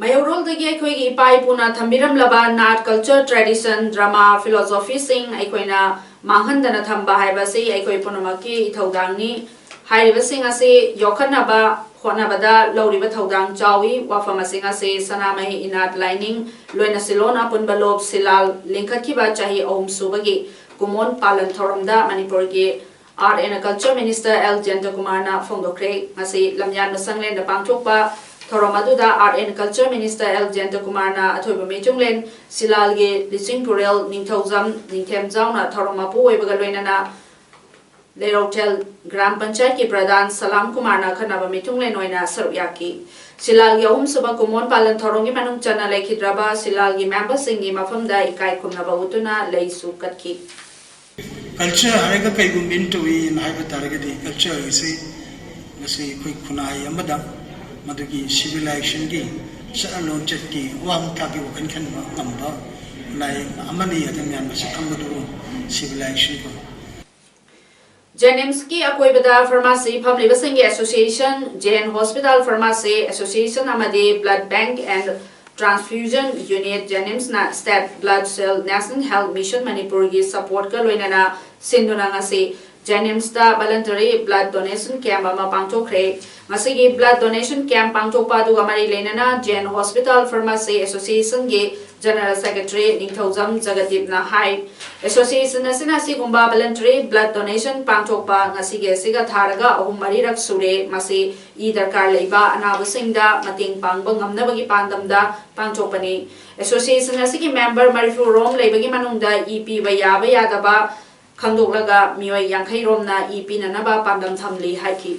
ꯃꯩꯍꯧꯔꯣꯜꯗꯒꯤ ꯑꯩꯈꯣꯏꯒꯤ ꯏꯄꯥ ꯏꯄꯨꯅ ꯊꯝꯕꯤꯔꯝꯂꯕ ꯅꯥꯠ, culture, tradition, drama, philosophyꯁꯤꯡ ꯑꯩꯈꯣꯏꯅ ꯃꯥꯡꯍꯟꯗꯅ ꯊꯝꯕ ꯍꯥꯏꯕꯁꯤ ꯑꯩꯈꯣꯏ ꯄꯨꯝꯅꯃꯛꯀꯤ ꯏꯊꯧꯗꯥꯡꯅꯤ꯫ ꯍꯥꯏꯔꯤꯕꯁꯤꯡ ꯑꯁꯤ ꯌꯣꯛꯈꯠꯅꯕ ꯍꯣꯠꯅꯕꯗ ꯂꯧꯔꯤꯕ ꯊꯧꯗꯥꯡ ꯆꯥꯎꯏ꯫ ꯋꯥꯐꯝ ꯑꯁꯤꯡ ꯑꯁꯤ ꯁꯅꯥꯃꯍꯤ ꯏꯅꯥꯠ ꯂꯥꯏꯅꯤꯡ ꯂꯣꯏꯅ ꯁꯤꯂꯣꯟ ꯑꯄꯨꯟꯕ ꯂꯣꯞ ꯁꯤꯂꯥꯜ ꯂꯤꯡꯈꯠꯈꯤꯕ ꯆꯍꯤ ꯑꯍꯨꯝ ꯁꯨꯕꯒꯤ ꯀꯨꯃꯣꯟ ꯄꯥꯂꯟ ꯊꯧꯔꯝꯗ ꯃꯅꯤꯄꯨꯔꯒꯤ Art and Culture Minister L ꯖꯌꯟꯇꯀꯨꯃꯥꯔꯅ ꯐꯣꯡꯗꯣꯛꯈ꯭ꯔꯦ꯫ ꯉꯁꯤ ꯂꯝꯌꯥꯟꯕ ꯁꯪꯂꯦꯟꯗ ꯄꯥꯡꯊꯣꯛꯄ ꯊꯧꯔꯝ ꯑꯗꯨꯗ Art and Culture Minister L ꯖꯌꯟꯇꯀꯨꯃꯥꯔꯅ ꯑꯊꯣꯏꯕ ꯃꯤꯆꯨꯡꯂꯦꯟ ꯁꯤꯂꯥꯜꯒꯤ ꯂꯤꯆꯤꯡ ꯄꯨꯔꯦꯜ ꯅꯤꯡꯊꯧꯖꯝ ꯅꯤꯡꯊꯦꯝꯖꯥꯎꯅ ꯊꯧꯔꯝ ꯃꯄꯨ ꯑꯣꯏꯕꯒ ꯂꯣꯏꯅꯅ ꯂꯩꯔꯧꯊꯦꯜ ꯒ꯭ꯔꯥꯝ ꯄꯟꯆꯥꯌꯠꯀꯤ ꯄ꯭ꯔꯙꯥꯟ ꯁꯂꯥꯝ ꯀꯨꯃꯥꯔꯅ ꯑꯈꯟꯅꯕ ꯃꯤꯊꯨꯡꯂꯦꯟ ꯑꯣꯏꯅ ꯁꯔꯨꯛ ꯌꯥꯈꯤ꯫ ꯁꯤꯂꯥꯜꯒꯤ ꯑꯍꯨꯝꯁꯨꯕ ꯀꯨꯃꯣꯟ ꯄꯥꯂꯟ ꯊꯧꯔꯝꯒꯤ ꯃꯅꯨꯡ ꯆꯟꯅ ꯂꯩꯈꯤꯗ꯭ꯔꯕ ꯁꯤꯂꯥꯜꯒꯤ ꯃꯦꯝꯕꯔꯁꯤꯡꯒꯤ ꯃꯐꯝꯗ ꯏꯀꯥꯏ ꯈꯨꯝꯅꯕ ꯎꯠꯇꯨꯅ ꯂꯩꯁꯨ ꯀꯠꯈꯤ꯫ Culture ꯍꯥꯏꯔꯒ ꯀꯩꯒꯨꯝꯕ mean ꯇꯧꯏꯅ ꯍꯥꯏꯕ ꯇꯥꯔꯒꯗꯤ, culture ꯑꯁꯤ ꯉꯁꯤ ꯑꯩꯈꯣꯏ ꯈꯨꯟꯅꯥꯏ ꯑꯃꯗ ꯃꯗꯨꯒꯤ civilizationꯒꯤ ꯆꯠꯅ ꯂꯣꯟꯆꯠꯀꯤ ꯑꯋꯥꯡꯕ ꯊꯥꯛꯀꯤ ꯋꯥꯈꯜ ꯈꯟꯕ ꯉꯝꯕ ꯈꯨꯟꯅꯥꯏ ꯑꯃꯅꯤ ꯍꯥꯏꯗꯅ ꯃꯌꯥꯝꯅꯁꯨ ꯈꯪꯕꯗꯨꯕꯨ civilization ꯀꯧꯏ꯫ ꯖꯦꯅꯤꯝꯁꯀꯤ ꯑꯀꯣꯏꯕꯗ pharmacy ꯐꯝꯂꯤꯕꯁꯤꯡꯒꯤ association, Jain Hospital Pharmacy Association ꯑꯃꯗꯤ Blood Bank and Transfusion Unit ꯖꯦꯅꯤꯝꯁꯅ State Blood Cell National Health Mission ꯃꯅꯤꯄꯨꯔꯒꯤ supportꯀ ꯂꯣꯏꯅꯅ ꯁꯤꯟꯗꯨꯅ ꯉꯁꯤ ꯖꯦꯅꯤꯝꯁꯇ voluntary blood donation camp ꯑꯃ ꯄꯥꯡꯊꯣꯛꯈ꯭ꯔꯦ꯫ ꯉꯁꯤꯒꯤ blood donation camp ꯄꯥꯡꯊꯣꯛꯄ ꯑꯗꯨꯒ ꯃꯔꯤ ꯂꯩꯅꯅ Jain Hospital Pharmacy Associationꯒꯤ General Secretary ꯅꯤꯡꯊꯧꯖꯝ ꯖꯒꯗꯤꯞꯅ ꯍꯥꯏ꯫ Association ꯑꯁꯤꯅ ꯑꯁꯤꯒꯨꯝꯕ voluntary blood donation ꯄꯥꯡꯊꯣꯛꯄ ꯉꯁꯤꯒꯤ ꯑꯁꯤꯒ ꯊꯥꯔꯒ ꯑꯍꯨꯝ ꯃꯔꯤꯔꯛ ꯁꯨꯔꯦ꯫ ꯃꯁꯤ ꯏ ꯗꯔꯀꯥꯔ ꯂꯩꯕ ꯑꯅꯥꯕꯁꯤꯡꯗ ꯃꯇꯦꯡ ꯄꯥꯡꯕ ꯉꯝꯅꯕꯒꯤ ꯄꯥꯟꯗꯝꯗ ꯄꯥꯡꯊꯣꯛꯄꯅꯤ꯫ Association ꯑꯁꯤꯒꯤ member ꯃꯔꯤꯐꯨ ꯔꯣꯝ ꯂꯩꯕꯒꯤ ꯃꯅꯨꯡꯗ ꯏ ꯄꯤꯕ ꯌꯥꯕ ꯌꯥꯗꯕ ꯈꯪꯗꯣꯛꯂꯒ ꯃꯤꯑꯣꯏ ꯌꯥꯡꯈꯩ ꯔꯣꯝꯅ ꯏ ꯄꯤꯅꯅꯕ ꯄꯥꯟꯗꯝ ꯊꯝꯂꯤ ꯍꯥꯏꯈꯤ꯫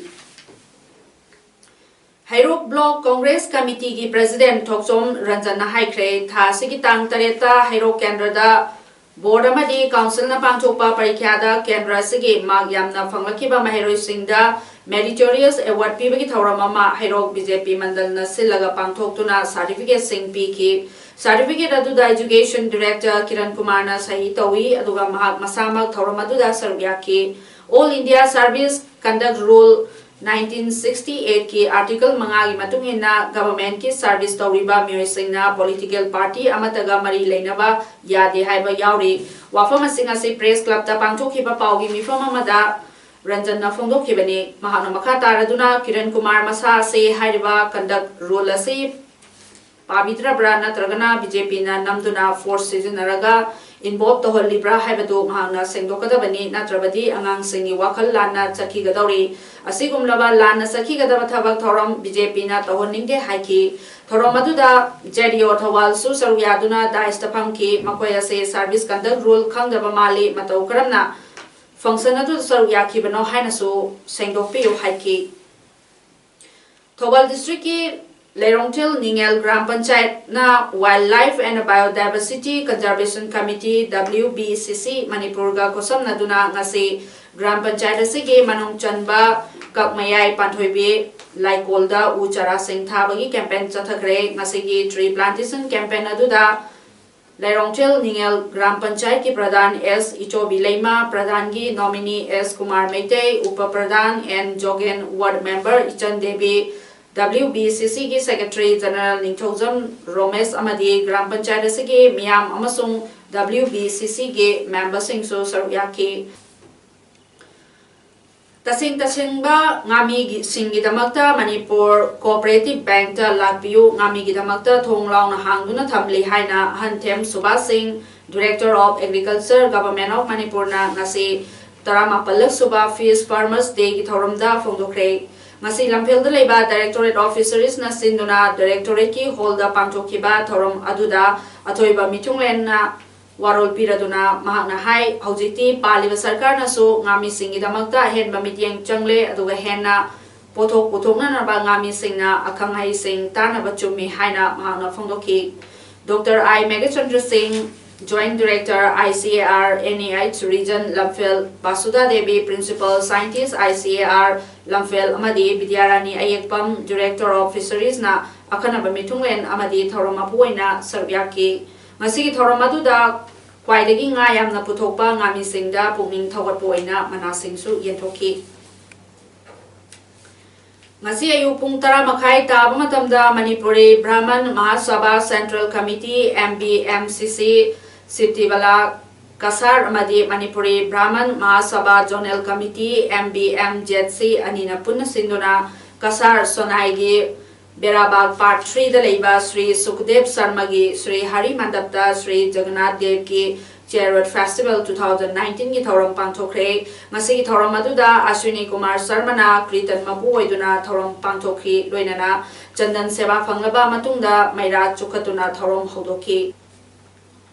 ꯍꯩꯔꯣꯛ Block Congress Committeeꯒꯤ President ꯊꯣꯛꯆꯣꯝ ꯔꯟꯖꯟꯅ ꯍꯥꯏꯈ꯭ꯔꯦ, ꯊꯥ ꯑꯁꯤꯒꯤ ꯇꯥꯡ ꯇꯔꯦꯠꯇ ꯍꯩꯔꯣꯛ ꯀꯦꯟꯗ꯭ꯔꯗ board ꯑꯃꯗꯤ councilꯅ ꯄꯥꯡꯊꯣꯛꯄ ꯄꯔꯤꯈ꯭ꯌꯥꯗ ꯀꯦꯟꯗ꯭ꯔ ꯑꯁꯤꯒꯤ mark ꯌꯥꯝꯅ ꯐꯪꯂꯛꯈꯤꯕ ꯃꯍꯩꯔꯣꯏꯁꯤꯡꯗ meritorious award ꯄꯤꯕꯒꯤ ꯊꯧꯔꯝ ꯑꯃ ꯍꯩꯔꯣꯛ BJP ꯃꯟꯗꯜꯅ ꯁꯤꯜꯂꯒ ꯄꯥꯡꯊꯣꯛꯇꯨꯅ certificateꯁꯤꯡ ꯄꯤꯈꯤ꯫ Certificate ꯑꯗꯨꯗ Education Director ꯀꯤꯔꯟ ꯀꯨꯃꯥꯔꯅ ꯁꯍꯤ ꯇꯧꯏ, ꯑꯗꯨꯒ ꯃꯍꯥꯛ ꯃꯁꯥꯃꯛ ꯊꯧꯔꯝ ꯑꯗꯨꯗ ꯁꯔꯨꯛ ꯌꯥꯈꯤ꯫ All India Service Conduct Rule nineteen sixty eightꯀꯤ article ꯃꯉꯥꯒꯤ ꯃꯇꯨꯡ ꯏꯟꯅ governmentꯀꯤ service ꯇꯧꯔꯤꯕ ꯃꯤꯑꯣꯏꯁꯤꯡꯅ political party ꯑꯃꯠꯇꯒ ꯃꯔꯤ ꯂꯩꯅꯕ ꯌꯥꯗꯦ ꯍꯥꯏꯕ ꯌꯥꯎꯔꯤ꯫ ꯋꯥꯐꯝꯁꯤꯡ ꯑꯁꯤ Press Clubꯇ ꯄꯥꯡꯊꯣꯛꯈꯤꯕ ꯄꯥꯎꯒꯤ ꯃꯤꯐꯝ ꯑꯃꯗ ꯔꯟꯖꯟꯅ ꯐꯣꯡꯗꯣꯛꯈꯤꯕꯅꯤ꯫ ꯃꯍꯥꯛꯅ ꯃꯈꯥ ꯇꯥꯔꯗꯨꯅ ꯀꯤꯔꯟ ꯀꯨꯃꯥꯔ ꯃꯁꯥ ꯑꯁꯤ ꯍꯥꯏꯔꯤꯕ conduct rule ꯑꯁꯤ ꯄꯥꯕꯤꯗ꯭ꯔꯕ꯭ꯔꯥ ꯅꯠꯇ꯭ꯔꯒꯅ BJPꯅ ꯅꯝꯗꯨꯅ force ꯁꯤꯖꯤꯟꯅꯔꯒ involve ꯇꯧꯍꯜꯂꯤꯕ꯭ꯔꯥ ꯍꯥꯏꯕꯗꯨ ꯃꯍꯥꯛꯅ ꯁꯦꯡꯗꯣꯛꯀꯗꯕꯅꯤ, ꯅꯠꯇ꯭ꯔꯕꯗꯤ ꯑꯉꯥꯡꯁꯤꯡꯒꯤ ꯋꯥꯈꯜ ꯂꯥꯟꯅ ꯆꯠꯈꯤꯒꯗꯧꯔꯤ꯫ ꯑꯁꯤꯒꯨꯝꯂꯕ ꯂꯥꯟꯅ ꯆꯠꯈꯤꯒꯗꯕ ꯊꯕꯛ ꯊꯧꯔꯝ BJPꯅ ꯇꯧꯍꯟꯅꯤꯡꯗꯦ ꯍꯥꯏꯈꯤ꯫ ꯊꯧꯔꯝ ꯑꯗꯨꯗ ZDO ꯊꯧꯕꯥꯜꯁꯨ ꯁꯔꯨꯛ ꯌꯥꯗꯨꯅ daisꯇ ꯐꯝꯈꯤ꯫ ꯃꯈꯣꯏ ꯑꯁꯤ service conduct rule ꯈꯪꯗꯕ ꯃꯥꯜꯂꯤ, ꯃꯇꯧ ꯀꯔꯝꯅ function ꯑꯗꯨꯗ ꯁꯔꯨꯛ ꯌꯥꯈꯤꯕꯅꯣ ꯍꯥꯏꯅꯁꯨ ꯁꯦꯡꯗꯣꯛꯄꯤꯌꯨ ꯍꯥꯏꯈꯤ꯫ ꯊꯧꯕꯥꯜ districtꯀꯤ ꯂꯩꯔꯣꯡꯊꯦꯜ ꯅꯤꯉꯦꯜ ꯒ꯭ꯔꯥꯝ ꯄꯟꯆꯥꯌꯠꯅ Wildlife and Biodiversity Conservation Committee, WBCC, ꯃꯅꯤꯄꯨꯔꯒ ꯈꯨꯠꯁꯝꯅꯗꯨꯅ ꯉꯁꯤ ꯒ꯭ꯔꯥꯝ ꯄꯟꯆꯥꯌꯠ ꯑꯁꯤꯒꯤ ꯃꯅꯨꯡ ꯆꯟꯕ ꯀꯛꯃꯌꯥꯏ ꯄꯥꯟꯊꯣꯏꯕꯤ ꯂꯥꯏꯀꯣꯜꯗ ꯎ ꯆꯥꯔꯥꯁꯤꯡ ꯊꯥꯕꯒꯤ campaign ꯆꯠꯊꯈ꯭ꯔꯦ꯫ ꯉꯁꯤꯒꯤ tree plantation campaign ꯑꯗꯨꯗ ꯂꯩꯔꯣꯡꯊꯦꯜ ꯅꯤꯉꯦꯜ ꯒ꯭ꯔꯥꯝ ꯄꯟꯆꯥꯌꯠꯀꯤ ꯄ꯭ꯔꯙꯥꯟ ꯑꯦꯁ ꯏꯆꯣꯕꯤ ꯂꯩꯃ, ꯄ꯭ꯔꯙꯥꯟꯒꯤ nominee S Kumar Meitei, up pradhan N Jogen, ward member ꯏꯆꯟ ꯗꯦꯕꯤ, WBCCꯒꯤ Secretary General ꯅꯤꯡꯊꯧꯖꯝ ꯔꯣꯃꯦꯁ ꯑꯃꯗꯤ ꯒ꯭ꯔꯥꯝ ꯄꯟꯆꯥꯌꯠ ꯑꯁꯤꯒꯤ ꯃꯤꯌꯥꯝ ꯑꯃꯁꯨꯡ WBCCꯒꯤ memberꯁꯤꯡꯁꯨ ꯁꯔꯨꯛ ꯌꯥꯈꯤ꯫ ꯇꯁꯦꯡ ꯇꯁꯦꯡꯕ ꯉꯥꯃꯤꯁꯤꯡꯒꯤꯗꯃꯛꯇ ꯃꯅꯤꯄꯨꯔ ꯀꯣꯑꯣꯄꯔꯦꯇꯤꯚ ꯕꯦꯡꯛꯇ ꯂꯥꯛꯄꯤꯌꯨ, ꯉꯥꯃꯤꯒꯤꯗꯃꯛꯇ ꯊꯣꯡ ꯂꯥꯎꯅ ꯍꯥꯡꯗꯨꯅ ꯊꯝꯂꯤ ꯍꯥꯏꯅ ꯑꯍꯟꯊꯦꯝ ꯁꯨꯕꯥꯁ ꯁꯤꯡ, Director of Agriculture, Government of ꯃꯅꯤꯄꯨꯔꯅ ꯉꯁꯤ ꯇꯔꯥꯃꯥꯄꯜꯂꯛ ꯁꯨꯕ Fish Farmers Dayꯒꯤ ꯊꯧꯔꯝꯗ ꯐꯣꯡꯗꯣꯛꯈ꯭ꯔꯦ꯫ ꯉꯁꯤ ꯂꯝꯐꯦꯜꯗ ꯂꯩꯕ Directorate of Fisheries ꯅ ꯁꯤꯟꯗꯨꯅ Directorate ꯀꯤ ꯍꯣꯜꯗ ꯄꯥꯡꯊꯣꯛꯈꯤꯕ ꯊꯧꯔꯝ ꯑꯗꯨꯗ ꯑꯊꯣꯏꯕ ꯃꯤꯊꯨꯡꯂꯦꯟꯅ ꯋꯥꯔꯣꯜ ꯄꯤꯔꯗꯨꯅ ꯃꯍꯥꯛꯅ ꯍꯥꯏ, ꯍꯧꯖꯤꯛꯇꯤ ꯄꯥꯜꯂꯤꯕ ꯁꯔꯀꯥꯔꯅꯁꯨ ꯉꯥꯃꯤꯁꯤꯡꯒꯤꯗꯃꯛꯇ ꯑꯍꯦꯟꯕ ꯃꯤꯠꯌꯦꯡ ꯆꯪꯂꯦ, ꯑꯗꯨꯒ ꯍꯦꯟꯅ ꯄꯣꯠꯊꯣꯛ ꯄꯨꯊꯣꯛꯅꯅꯕ ꯉꯥꯃꯤꯁꯤꯡꯅ ꯑꯈꯪ ꯑꯍꯩꯁꯤꯡ ꯇꯥꯟꯅꯕ ꯆꯨꯝꯃꯤ ꯍꯥꯏꯅ ꯃꯍꯥꯛꯅ ꯐꯣꯡꯗꯣꯛꯈꯤ꯫ ꯗꯣꯛꯇꯔ ꯑꯥꯏ ꯃꯦꯘꯆꯟꯗ꯭ꯔ ꯁꯤꯡ, Joint Director, I C A R, N A H Region, ꯂꯝꯐꯦꯜ, ꯕꯥꯁꯨꯗꯥ Devi, Principal Scientist, I C A R, ꯂꯝꯐꯦꯜ, ꯑꯃꯗꯤ ꯕꯤꯗ꯭ꯌꯥꯔꯥꯅꯤ ꯑꯌꯦꯛꯄꯝ, Director of Fisheries ꯅ ꯑꯈꯟꯅꯕ ꯃꯤꯊꯨꯡꯂꯦꯟ ꯑꯃꯗꯤ ꯊꯧꯔꯝ ꯃꯄꯨ ꯑꯣꯏꯅ ꯁꯔꯨꯛ ꯌꯥꯈꯤ꯫ ꯉꯁꯤꯒꯤ ꯊꯧꯔꯝ ꯑꯗꯨꯗ ꯈ꯭ꯋꯥꯏꯗꯒꯤ ꯉꯥ ꯌꯥꯝꯅ ꯄꯨꯊꯣꯛꯄ ꯉꯥꯃꯤꯁꯤꯡꯗ ꯄꯨꯛꯅꯤꯡ ꯊꯧꯒꯠꯄ ꯑꯣꯏꯅ ꯃꯅꯥꯁꯤꯡꯁꯨ ꯌꯦꯟꯊꯣꯛꯈꯤ꯫ ꯉꯁꯤ ꯑꯌꯨꯛ ꯄꯨꯡ ꯇꯔꯥ ꯃꯈꯥꯏ ꯇꯥꯕ ꯃꯇꯝꯗ Manipuri Brahmin ꯃꯍꯥꯁꯚꯥ Central Committee, M B M C C, ꯁꯤꯇꯤꯕꯂꯥ Cachar ꯑꯃꯗꯤ Manipuri Brahmin ꯃꯍꯥꯁꯚꯥ Zonal Committee, M B M Z C, ꯑꯅꯤꯅ ꯄꯨꯟꯅ ꯁꯤꯟꯗꯨꯅ ꯀꯁꯥꯔ ꯁꯣꯅꯥꯏꯒꯤ ꯕꯦꯔꯥꯕꯥꯒ Part three ꯗ ꯂꯩꯕ Shri ꯁꯨꯈꯗꯦꯕ ꯁꯔꯃꯒꯤ Shri Harry ꯃꯟꯗꯞꯇ Shri Jagannath ꯗꯦꯕꯀꯤ Chariot Festival two thousand nineteen ꯒꯤ ꯊꯧꯔꯝ ꯄꯥꯡꯊꯣꯛꯈ꯭ꯔꯦ꯫ ꯃꯁꯤꯒꯤ ꯊꯧꯔꯝ ꯑꯗꯨꯗ ꯑꯁ꯭ꯋꯤꯅꯤ ꯀꯨꯃꯥꯔ ꯁꯔꯃꯅ ꯀ꯭ꯔꯤꯇꯟ ꯃꯄꯨ ꯑꯣꯏꯗꯨꯅ ꯊꯧꯔꯝ ꯄꯥꯡꯊꯣꯛꯈꯤ, ꯂꯣꯏꯅꯅ ꯆꯟꯗꯟ ꯁꯦꯕꯥ ꯐꯪꯂꯕ ꯃꯇꯨꯡꯗ ꯃꯩꯔꯥ ꯆꯨꯈꯠꯇꯨꯅ ꯊꯧꯔꯝ ꯍꯧꯗꯣꯛꯈꯤ꯫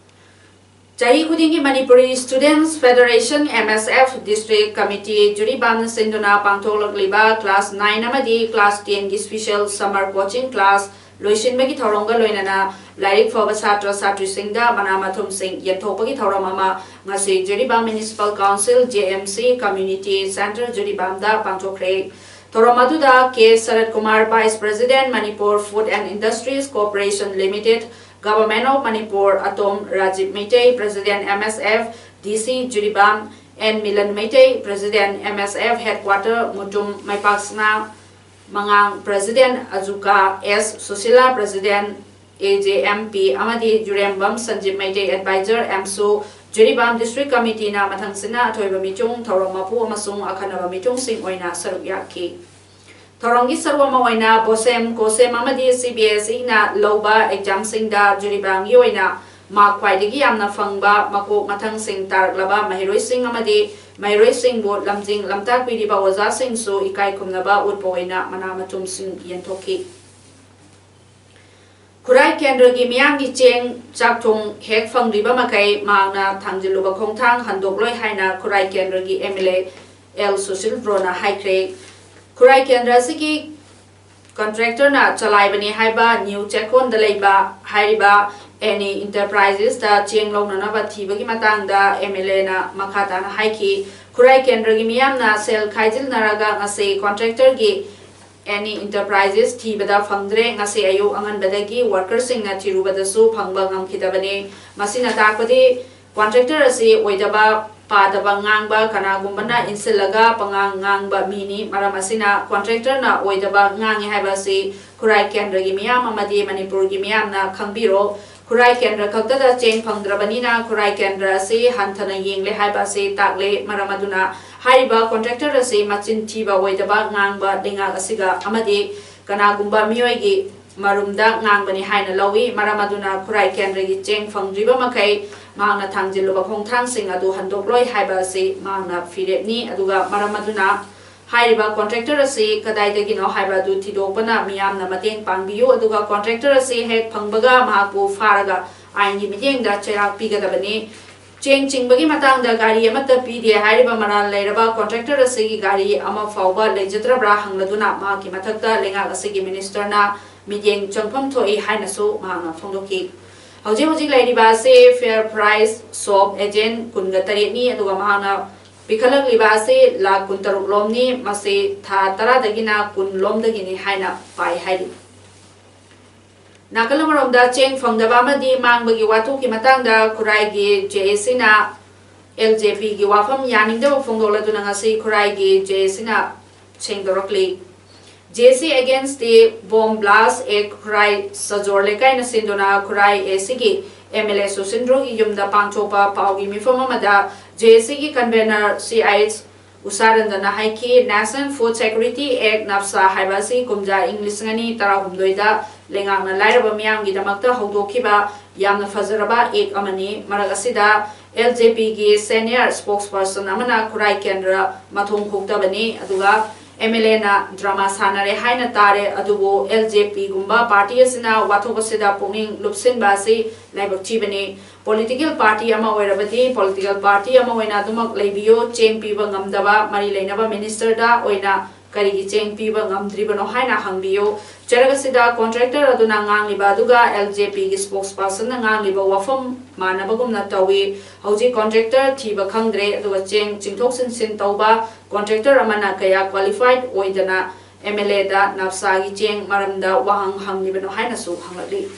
ꯆꯍꯤ ꯈꯨꯗꯤꯡꯒꯤ Manipuri Students Federation, M S F, District Committee, ꯖꯤꯔꯤꯕꯥꯝꯅ ꯁꯤꯟꯗꯨꯅ ꯄꯥꯡꯊꯣꯛꯂꯛꯂꯤꯕ Class nine ꯑꯃꯗꯤ Class ten ꯒꯤ Special Summer Coaching Class ꯂꯣꯏꯁꯤꯟꯕꯒꯤ ꯊꯧꯔꯝꯒ ꯂꯣꯏꯅꯅ ꯂꯥꯏꯔꯤꯛ ꯐꯕ ꯁꯥꯇ꯭ꯔ ꯁꯥꯇ꯭ꯔꯤꯁꯤꯡꯗ ꯃꯅꯥ ꯃꯊꯨꯝꯁꯤꯡ ꯌꯦꯟꯊꯣꯛꯄꯒꯤ ꯊꯧꯔꯝ ꯑꯃ ꯉꯁꯤ Jiribam Municipal Council, J M C, Community Centre, ꯖꯤꯔꯤꯕꯥꯝꯗ ꯄꯥꯡꯊꯣꯛꯈ꯭ꯔꯦ꯫ ꯊꯧꯔꯝ ꯑꯗꯨꯗ ꯀꯦ ꯁꯔꯠ Kumar, Vice President, Manipur Food and Industries Corporation Limited, Government of Manipur, Atom Rajiv Meitei, President, M S F, D C, Jiribam, N Milan Meitei, President, M S F Headquarter, Mutum ꯃꯩꯄꯥꯛꯁꯅꯥ, ꯃꯉꯥꯡ, President, Ajuka S Sushila, President, A J M P, ꯑꯃꯗꯤ ꯌꯨꯔꯦꯝꯕꯝ ꯁꯟꯖꯤꯕ Meitei, Advisor, ꯑꯦꯝꯁꯨ, Jiribam District Committeeꯅ ꯃꯊꯪꯁꯤꯠꯅ ꯑꯊꯣꯏꯕ ꯃꯤꯆꯨꯡ, ꯊꯧꯔꯝ ꯃꯄꯨ ꯑꯃꯁꯨꯡ ꯑꯈꯟꯅꯕ ꯃꯤꯆꯨꯡꯁꯤꯡ ꯑꯣꯏꯅ ꯁꯔꯨꯛ ꯌꯥꯈꯤ꯫ ꯊꯧꯔꯝꯒꯤ ꯁꯔꯨꯛ ꯑꯃ ꯑꯣꯏꯅ ꯕꯣꯁꯦꯝ, ꯀꯣꯁꯦꯝ ꯑꯃꯗꯤ C B S Eꯅ ꯂꯧꯕ examꯁꯤꯡꯗ ꯖꯤꯔꯤꯕꯥꯝꯒꯤ ꯑꯣꯏꯅ mark ꯈ꯭ꯋꯥꯏꯗꯒꯤ ꯌꯥꯝꯅ ꯐꯪꯕ ꯃꯀꯣꯛ ꯃꯊꯪꯁꯤꯡ ꯇꯥꯔꯛꯂꯕ ꯃꯍꯩꯔꯣꯏꯁꯤꯡ ꯑꯃꯗꯤ ꯃꯍꯩꯔꯣꯏꯁꯤꯡꯕꯨ ꯂꯝꯖꯤꯡ ꯂꯝꯇꯥꯛꯄꯤꯔꯤꯕ ꯑꯣꯖꯥꯁꯤꯡꯁꯨ ꯏꯀꯥꯏ ꯈꯨꯝꯅꯕ ꯎꯠꯄ ꯑꯣꯏꯅ ꯃꯅꯥ ꯃꯊꯨꯝꯁꯤꯡ ꯌꯦꯟꯊꯣꯛꯈꯤ꯫ ꯈꯨꯔꯥꯏ ꯀꯦꯟꯗ꯭ꯔꯒꯤ ꯃꯤꯌꯥꯝꯒꯤ ꯆꯦꯡ ꯆꯥꯛꯊꯣꯡ ꯍꯦꯛ ꯐꯪꯗ꯭ꯔꯤꯕ ꯃꯈꯩ ꯃꯍꯥꯛꯅ ꯊꯥꯡꯖꯤꯜꯂꯨꯕ ꯈꯣꯡꯊꯥꯡ ꯍꯟꯗꯣꯛꯂꯣꯏ ꯍꯥꯏꯅ ꯈꯨꯔꯥꯏ ꯀꯦꯟꯗ꯭ꯔꯒꯤ M L A L Sushil ꯕ꯭ꯔꯣꯅ ꯍꯥꯏꯈ꯭ꯔꯦ꯫ ꯈꯨꯔꯥꯏ ꯀꯦꯟꯗ꯭ꯔ ꯑꯁꯤꯒꯤ contractorꯅ ꯆꯂꯥꯏꯕꯅꯤ ꯍꯥꯏꯕ ꯅ꯭ꯌꯨ ꯆꯦꯛꯀꯣꯟꯗ ꯂꯩꯕ ꯍꯥꯏꯔꯤꯕ ꯑꯦꯅꯤ ꯏꯟꯇꯔꯄ꯭ꯔꯥꯏꯖꯦꯁꯇ ꯆꯦꯡ ꯂꯧꯅꯅꯕ ꯊꯤꯕꯒꯤ ꯃꯇꯥꯡꯗ M L Aꯅ ꯃꯈꯥ ꯇꯥꯅ ꯍꯥꯏꯈꯤ꯫ ꯈꯨꯔꯥꯏ ꯀꯦꯟꯗ꯭ꯔꯒꯤ ꯃꯤꯌꯥꯝꯅ ꯁꯦꯜ ꯈꯥꯏꯖꯤꯟꯅꯔꯒ ꯉꯁꯤ contractorꯒꯤ ꯑꯦꯅꯤ ꯏꯟꯇꯔꯄ꯭ꯔꯥꯏꯖꯦꯁ ꯊꯤꯕꯗ ꯐꯪꯗ꯭ꯔꯦ꯫ ꯉꯁꯤ ꯑꯌꯨꯛ ꯑꯉꯟꯕꯗꯒꯤ workerꯁꯤꯡꯅ ꯊꯤꯔꯨꯕꯗꯁꯨ ꯐꯪꯕ ꯉꯝꯈꯤꯗꯕꯅꯤ꯫ ꯃꯁꯤꯅ ꯇꯥꯛꯄꯗꯤ contractor ꯑꯁꯤ ꯑꯣꯏꯗꯕ ꯄꯥꯗꯕ ꯉꯥꯡꯕ, ꯀꯅꯥꯒꯨꯝꯕꯅ ꯏꯟꯁꯤꯜꯂꯒ ꯄꯉꯥꯡ ꯉꯥꯡꯕ ꯃꯤꯅꯤ꯫ ꯃꯔꯝ ꯑꯁꯤꯅ contractorꯅ ꯑꯣꯏꯗꯕ ꯉꯥꯡꯉꯤ ꯍꯥꯏꯕ ꯑꯁꯤ ꯈꯨꯔꯥꯏ ꯀꯦꯟꯗ꯭ꯔꯒꯤ ꯃꯤꯌꯥꯝ ꯑꯃꯗꯤ ꯃꯅꯤꯄꯨꯔꯒꯤ ꯃꯤꯌꯥꯝꯅ ꯈꯪꯕꯤꯔꯣ꯫ ꯈꯨꯔꯥꯏ ꯀꯦꯟꯗ꯭ꯔ ꯈꯛꯇꯗ ꯆꯦꯡ ꯐꯪꯗ꯭ꯔꯕꯅꯤꯅ ꯈꯨꯔꯥꯏ ꯀꯦꯟꯗ꯭ꯔ ꯑꯁꯤ ꯍꯟꯊꯅ ꯌꯦꯡꯂꯦ ꯍꯥꯏꯕ ꯑꯁꯤ ꯇꯥꯛꯂꯦ꯫ ꯃꯔꯝ ꯑꯗꯨꯅ ꯍꯥꯏꯔꯤꯕ contractor ꯑꯁꯤ ꯃꯆꯤꯟ ꯊꯤꯕ ꯑꯣꯏꯗꯕ ꯉꯥꯡꯕ ꯂꯩꯉꯥꯛ ꯑꯁꯤꯒ ꯑꯃꯗꯤ ꯀꯅꯥꯒꯨꯝꯕ ꯃꯤꯑꯣꯏꯒꯤ ꯃꯔꯨꯝꯗ ꯉꯥꯡꯕꯅꯤ ꯍꯥꯏꯅ ꯂꯧꯏ꯫ ꯃꯔꯝ ꯑꯗꯨꯅ ꯈꯨꯔꯥꯏ ꯀꯦꯟꯗ꯭ꯔꯒꯤ ꯆꯦꯡ ꯐꯪꯗ꯭ꯔꯤꯕ ꯃꯈꯩ ꯃꯍꯥꯛꯅ ꯊꯥꯡꯖꯤꯜꯂꯨꯕ ꯈꯣꯡꯊꯥꯡꯁꯤꯡ ꯑꯗꯨ ꯍꯟꯗꯣꯛꯂꯣꯏ ꯍꯥꯏꯕ ꯑꯁꯤ ꯃꯍꯥꯛꯅ ꯐꯤꯔꯦꯞꯅꯤ꯫ ꯑꯗꯨꯒ ꯃꯔꯝ ꯑꯗꯨꯅ ꯍꯥꯏꯔꯤꯕ contractor ꯑꯁꯤ ꯀꯗꯥꯏꯗꯒꯤꯅꯣ ꯍꯥꯏꯕ ꯑꯗꯨ ꯊꯤꯗꯣꯛꯄꯅ ꯃꯤꯌꯥꯝꯅ ꯃꯇꯦꯡ ꯄꯥꯡꯕꯤꯌꯨ꯫ ꯑꯗꯨꯒ contractor ꯑꯁꯤ ꯍꯦꯛ ꯐꯪꯕꯒ ꯃꯍꯥꯛꯄꯨ ꯐꯥꯔꯒ ꯑꯥꯏꯟꯒꯤ ꯃꯤꯠꯌꯦꯡꯗ ꯆꯩꯔꯥꯛ ꯄꯤꯒꯗꯕꯅꯤ꯫ ꯆꯦꯡ ꯆꯤꯡꯕꯒꯤ ꯃꯇꯥꯡꯗ ꯒꯥꯔꯤ ꯑꯃꯠꯇ ꯄꯤꯗꯦ ꯍꯥꯏꯔꯤꯕ ꯃꯔꯥꯜ ꯂꯩꯔꯕ contractor ꯑꯁꯤꯒꯤ ꯒꯥꯔꯤ ꯑꯃ ꯐꯥꯎꯕ ꯂꯩꯖꯗ꯭ꯔꯕ꯭ꯔꯥ ꯍꯪꯂꯗꯨꯅ ꯃꯍꯥꯛꯀꯤ ꯃꯊꯛꯇ ꯂꯩꯉꯥꯛ ꯑꯁꯤꯒꯤ ministerꯅ ꯃꯤꯠꯌꯦꯡ ꯆꯪꯐꯝ ꯊꯣꯛꯏ ꯍꯥꯏꯅꯁꯨ ꯃꯍꯥꯛꯅ ꯐꯣꯡꯗꯣꯛꯈꯤ꯫ ꯍꯧꯖꯤꯛ ꯍꯧꯖꯤꯛ ꯂꯩꯔꯤꯕ ꯑꯁꯤ Fair Price shop agent ꯀꯨꯟꯒ ꯇꯔꯦꯠꯅꯤ, ꯑꯗꯨꯒ ꯃꯍꯥꯛꯅ ꯄꯤꯈꯠꯂꯛꯂꯤꯕ ꯑꯁꯤ ꯂꯥꯈ ꯀꯨꯟꯇꯔꯨꯛ ꯂꯣꯝꯅꯤ꯫ ꯃꯁꯤ ꯊꯥ ꯇꯔꯥꯗꯒꯤꯅ ꯀꯨꯟ ꯂꯣꯝꯗꯒꯤꯅꯤ ꯍꯥꯏꯅ ꯄꯥꯏ ꯍꯥꯏꯔꯤ꯫ ꯅꯥꯀꯜ ꯑꯃꯔꯣꯝꯗ ꯆꯦꯡ ꯐꯪꯗꯕ ꯑꯃꯗꯤ ꯃꯥꯡꯕꯒꯤ ꯋꯥꯊꯣꯛꯀꯤ ꯃꯇꯥꯡꯗ ꯈꯨꯔꯥꯏꯒꯤ J A Cꯅ L J Pꯒꯤ ꯋꯥꯐꯝ ꯌꯥꯅꯤꯡꯗꯕ ꯐꯣꯡꯗꯣꯛꯂꯗꯨꯅ ꯉꯁꯤ ꯈꯨꯔꯥꯏꯒꯤ J A Cꯅ ꯁꯦꯡꯗꯣꯔꯛꯂꯤ꯫ J A C against the bomb blast at ꯈꯨꯔꯥꯏ ꯁꯖꯣꯔ ꯂꯩꯀꯥꯏꯅ ꯁꯤꯟꯗꯨꯅ ꯈꯨꯔꯥꯏ A Cꯒꯤ ꯑꯦꯝ ꯑꯦꯜ ꯑꯦ ꯁꯨꯁꯤꯟꯗ꯭ꯔꯣꯒꯤ ꯌꯨꯝꯗ ꯄꯥꯡꯊꯣꯛꯄ ꯄꯥꯎꯒꯤ ꯃꯤꯐꯝ ꯑꯃꯗ ꯖꯦ ꯑꯦ ꯁꯤꯒꯤ ꯀꯟꯚꯦꯅꯔ ꯁꯤ ꯑꯩꯆ ꯎꯁꯥꯔꯟꯗꯅ ꯍꯥꯏꯈꯤ, National Food Security Act, ꯅꯞꯁꯥ ꯍꯥꯏꯕ ꯑꯁꯤ ꯀꯨꯝꯖꯥ ꯏꯪ ꯂꯤꯁꯤꯡ ꯑꯅꯤ ꯇꯔꯥꯍꯨꯝꯗꯣꯏꯗ ꯂꯩꯉꯥꯛꯅ ꯂꯥꯏꯔꯕ ꯃꯤꯌꯥꯝꯒꯤꯗꯃꯛꯇ ꯍꯧꯗꯣꯛꯈꯤꯕ ꯌꯥꯝꯅ ꯐꯖꯔꯕ ꯑꯦꯛ ꯑꯃꯅꯤ꯫ ꯃꯔꯛ ꯑꯁꯤꯗ ꯑꯦꯜ ꯖꯦ ꯄꯤꯒꯤ senior spokesperson ꯑꯃꯅ ꯈꯨꯔꯥꯏ ꯀꯦꯟꯗ꯭ꯔ ꯃꯊꯣꯡ ꯍꯨꯛꯇꯕꯅꯤ, ꯑꯗꯨꯒ ꯑꯦꯝ ꯑꯦꯜ ꯑꯦꯅ ꯗ꯭ꯔꯃꯥ ꯁꯥꯟꯅꯔꯦ ꯍꯥꯏꯅ ꯇꯥꯔꯦ, ꯑꯗꯨꯕꯨ ꯑꯦꯜ ꯖꯦ ꯄꯤꯒꯨꯝꯕ ꯄꯥꯔꯇꯤ ꯑꯁꯤꯅ ꯋꯥꯊꯣꯛ ꯑꯁꯤꯗ ꯄꯨꯛꯅꯤꯡ ꯂꯨꯞꯁꯤꯟꯕ ꯑꯁꯤ ꯂꯥꯏꯕꯛ ꯊꯤꯕꯅꯤ꯫ ꯄꯣꯂꯤꯇꯤꯀꯦꯜ ꯄꯥꯔꯇꯤ ꯑꯃ ꯑꯣꯏꯔꯕꯗꯤ ꯄꯣꯂꯤꯇꯤꯀꯦꯜ ꯄꯥꯔꯇꯤ ꯑꯃ ꯑꯣꯏꯅ ꯑꯗꯨꯃꯛ ꯂꯩꯕꯤꯌꯨ, ꯆꯦꯡ ꯄꯤꯕ ꯉꯝꯗꯕ ꯃꯔꯤ ꯂꯩꯅꯕ ꯃꯤꯅꯤꯁꯇꯔꯗ ꯑꯣꯏꯅ ꯀꯔꯤꯒꯤ ꯆꯦꯡ ꯄꯤꯕ ꯉꯝꯗ꯭ꯔꯤꯕꯅꯣ ꯍꯥꯏꯅ ꯍꯪꯕꯤꯌꯨ꯫ ꯆꯔꯛ ꯑꯁꯤꯗ ꯀꯣꯟꯇ꯭ꯔꯦꯛꯇꯔ ꯑꯗꯨꯅ ꯉꯥꯡꯂꯤꯕ ꯑꯗꯨꯒ ꯑꯦꯜ ꯖꯦ ꯄꯤꯒꯤ spokespersonꯅ ꯉꯥꯡꯂꯤꯕ ꯋꯥꯐꯝ ꯃꯥꯟꯅꯕꯒꯨꯝꯅ ꯇꯧꯏ꯫ ꯍꯧꯖꯤꯛ ꯀꯣꯟꯇ꯭ꯔꯦꯛꯇꯔ ꯊꯤꯕ ꯈꯪꯗ꯭ꯔꯦ, ꯑꯗꯨꯒ ꯆꯦꯡ ꯆꯤꯡꯊꯣꯛ ꯆꯤꯡꯁꯤꯟ ꯇꯧꯕ ꯀꯣꯟꯇ꯭ꯔꯦꯛꯇꯔ ꯑꯃꯅ ꯀꯌꯥ qualified ꯑꯣꯏꯗꯅ ꯑꯦꯝ ꯑꯦꯜ ꯑꯦꯗ ꯅꯞꯁꯥꯒꯤ ꯆꯦꯡ ꯃꯔꯝꯗ ꯋꯥꯍꯪ ꯍꯪꯂꯤꯕꯅꯣ ꯍꯥꯏꯅꯁꯨ ꯍꯪꯂꯛꯂꯤ꯫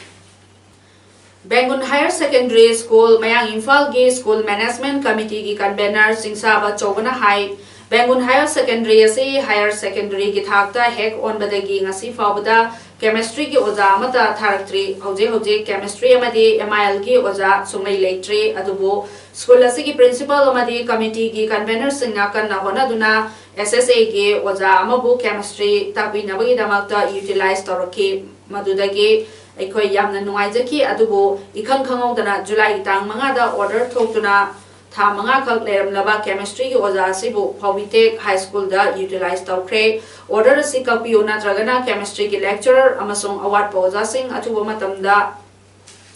ꯕꯦꯡꯒꯨꯟ Higher Secondary School, ꯃꯌꯥꯡ ꯏꯝꯐꯥꯜꯒꯤ School Management Committeeꯒꯤ ꯀꯟꯚꯦꯅꯔ ꯆꯤꯡꯁꯥꯕ ꯆꯧꯕꯅ ꯍꯥꯏ, ꯕꯦꯡꯒꯨꯟ Higher Secondary ꯑꯁꯤ higher secondaryꯒꯤ ꯊꯥꯛꯇ ꯍꯦꯛ ꯑꯣꯟꯕꯗꯒꯤ ꯉꯁꯤ ꯐꯥꯎꯕꯗ chemistryꯒꯤ ꯑꯣꯖꯥ ꯑꯃꯠꯇ ꯊꯥꯔꯛꯇ꯭ꯔꯤ꯫ ꯍꯧꯖꯤꯛ ꯍꯧꯖꯤꯛ chemistry ꯑꯃꯗꯤ M I Lꯒꯤ ꯑꯣꯖꯥ ꯁꯨꯡꯂꯩ ꯂꯩꯇ꯭ꯔꯤ꯫ ꯑꯗꯨꯕꯨ school ꯑꯁꯤꯒꯤ principal ꯑꯃꯗꯤ committeeꯒꯤ convenerꯁꯤꯡꯅ ꯀꯟꯅ ꯍꯣꯠꯅꯗꯨꯅ S S Aꯒꯤ ꯑꯣꯖꯥ ꯑꯃꯕꯨ chemistry ꯇꯥꯛꯄꯤꯅꯕꯒꯤꯗꯃꯛꯇ utilize ꯇꯧꯔꯛꯈꯤ꯫ ꯃꯗꯨꯗꯒꯤ ꯑꯩꯈꯣꯏ ꯌꯥꯝꯅ ꯅꯨꯡꯉꯥꯏꯖꯈꯤ, ꯑꯗꯨꯕꯨ ꯏꯈꯪ ꯈꯪꯍꯧꯗꯅ ꯖꯨꯂꯥꯏꯒꯤ ꯇꯥꯡ ꯃꯉꯥꯗ order ꯊꯣꯛꯇꯨꯅ ꯊꯥ ꯃꯉꯥꯈꯛ ꯂꯩꯔꯝꯂꯕ chemistryꯒꯤ ꯑꯣꯖꯥ ꯑꯁꯤꯕꯨ ꯐꯥꯎꯕꯤꯇꯦꯛ High Schoolꯗ utilize ꯇꯧꯈ꯭ꯔꯦ꯫ Order ꯑꯁꯤ ꯀꯛꯄꯤꯌꯨ, ꯅꯠꯇ꯭ꯔꯒꯅ chemistryꯒꯤ lecturer ꯑꯃꯁꯨꯡ ꯑꯋꯥꯠꯄ ꯑꯣꯖꯥꯁꯤꯡ ꯑꯊꯨꯕ ꯃꯇꯝꯗ,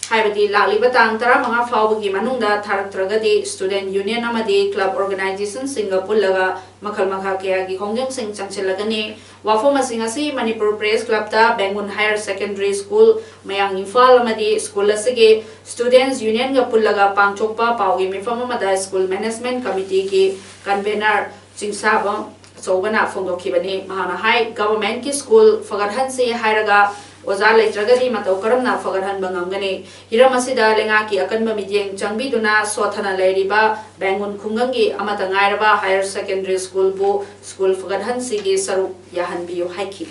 ꯍꯥꯏꯕꯗꯤ ꯂꯥꯛꯂꯤꯕ ꯇꯥꯡ ꯇꯔꯥꯃꯉꯥ ꯐꯥꯎꯕꯒꯤ ꯃꯅꯨꯡꯗ ꯊꯥꯔꯛꯇ꯭ꯔꯒꯗꯤ student union ꯑꯃꯗꯤ club organizationꯁꯤꯡꯒ ꯄꯨꯜꯂꯒ ꯃꯈꯜ ꯃꯈꯥ ꯀꯌꯥꯒꯤ ꯈꯣꯡꯖꯪꯁꯤꯡ ꯆꯪꯁꯤꯜꯂꯒꯅꯤ꯫ ꯋꯥꯐꯝ ꯑꯁꯤꯡ ꯑꯁꯤ Manipur Press Clubꯇ ꯕꯦꯡꯒꯨꯟ Higher Secondary School, ꯃꯌꯥꯡ ꯏꯝꯐꯥꯜ ꯑꯃꯗꯤ school ꯑꯁꯤꯒꯤ Students Unionꯒ ꯄꯨꯜꯂꯒ ꯄꯥꯡꯊꯣꯛꯄ ꯄꯥꯎꯒꯤ ꯃꯤꯐꯝ ꯑꯃꯗ School Management Committeeꯒꯤ convener ꯆꯤꯡꯁꯥꯕ ꯑꯆꯧꯕꯅ ꯐꯣꯡꯗꯣꯛꯈꯤꯕꯅꯤ꯫ ꯃꯍꯥꯛꯅ ꯍꯥꯏ, governmentꯀꯤ school ꯐꯒꯠꯍꯟꯁꯤ ꯍꯥꯏꯔꯒ ꯑꯣꯖꯥ ꯂꯩꯇ꯭ꯔꯒꯗꯤ ꯃꯇꯧ ꯀꯔꯝꯅ ꯐꯒꯠꯍꯟꯕ ꯉꯝꯒꯅꯤ? ꯍꯤꯔꯝ ꯑꯁꯤꯗ ꯂꯩꯉꯥꯛꯀꯤ ꯑꯀꯟꯕ ꯃꯤꯠꯌꯦꯡ ꯆꯪꯕꯤꯗꯨꯅ ꯁꯣꯠꯊꯅ ꯂꯩꯔꯤꯕ ꯕꯦꯡꯒꯨꯟ ꯈꯨꯡꯒꯪꯒꯤ ꯑꯃꯠꯇ ꯉꯥꯏꯔꯕ Higher Secondary Schoolꯕꯨ school ꯐꯒꯠꯍꯟꯁꯤꯒꯤ ꯁꯔꯨꯛ ꯌꯥꯍꯟꯕꯤꯌꯨ ꯍꯥꯏꯈꯤ꯫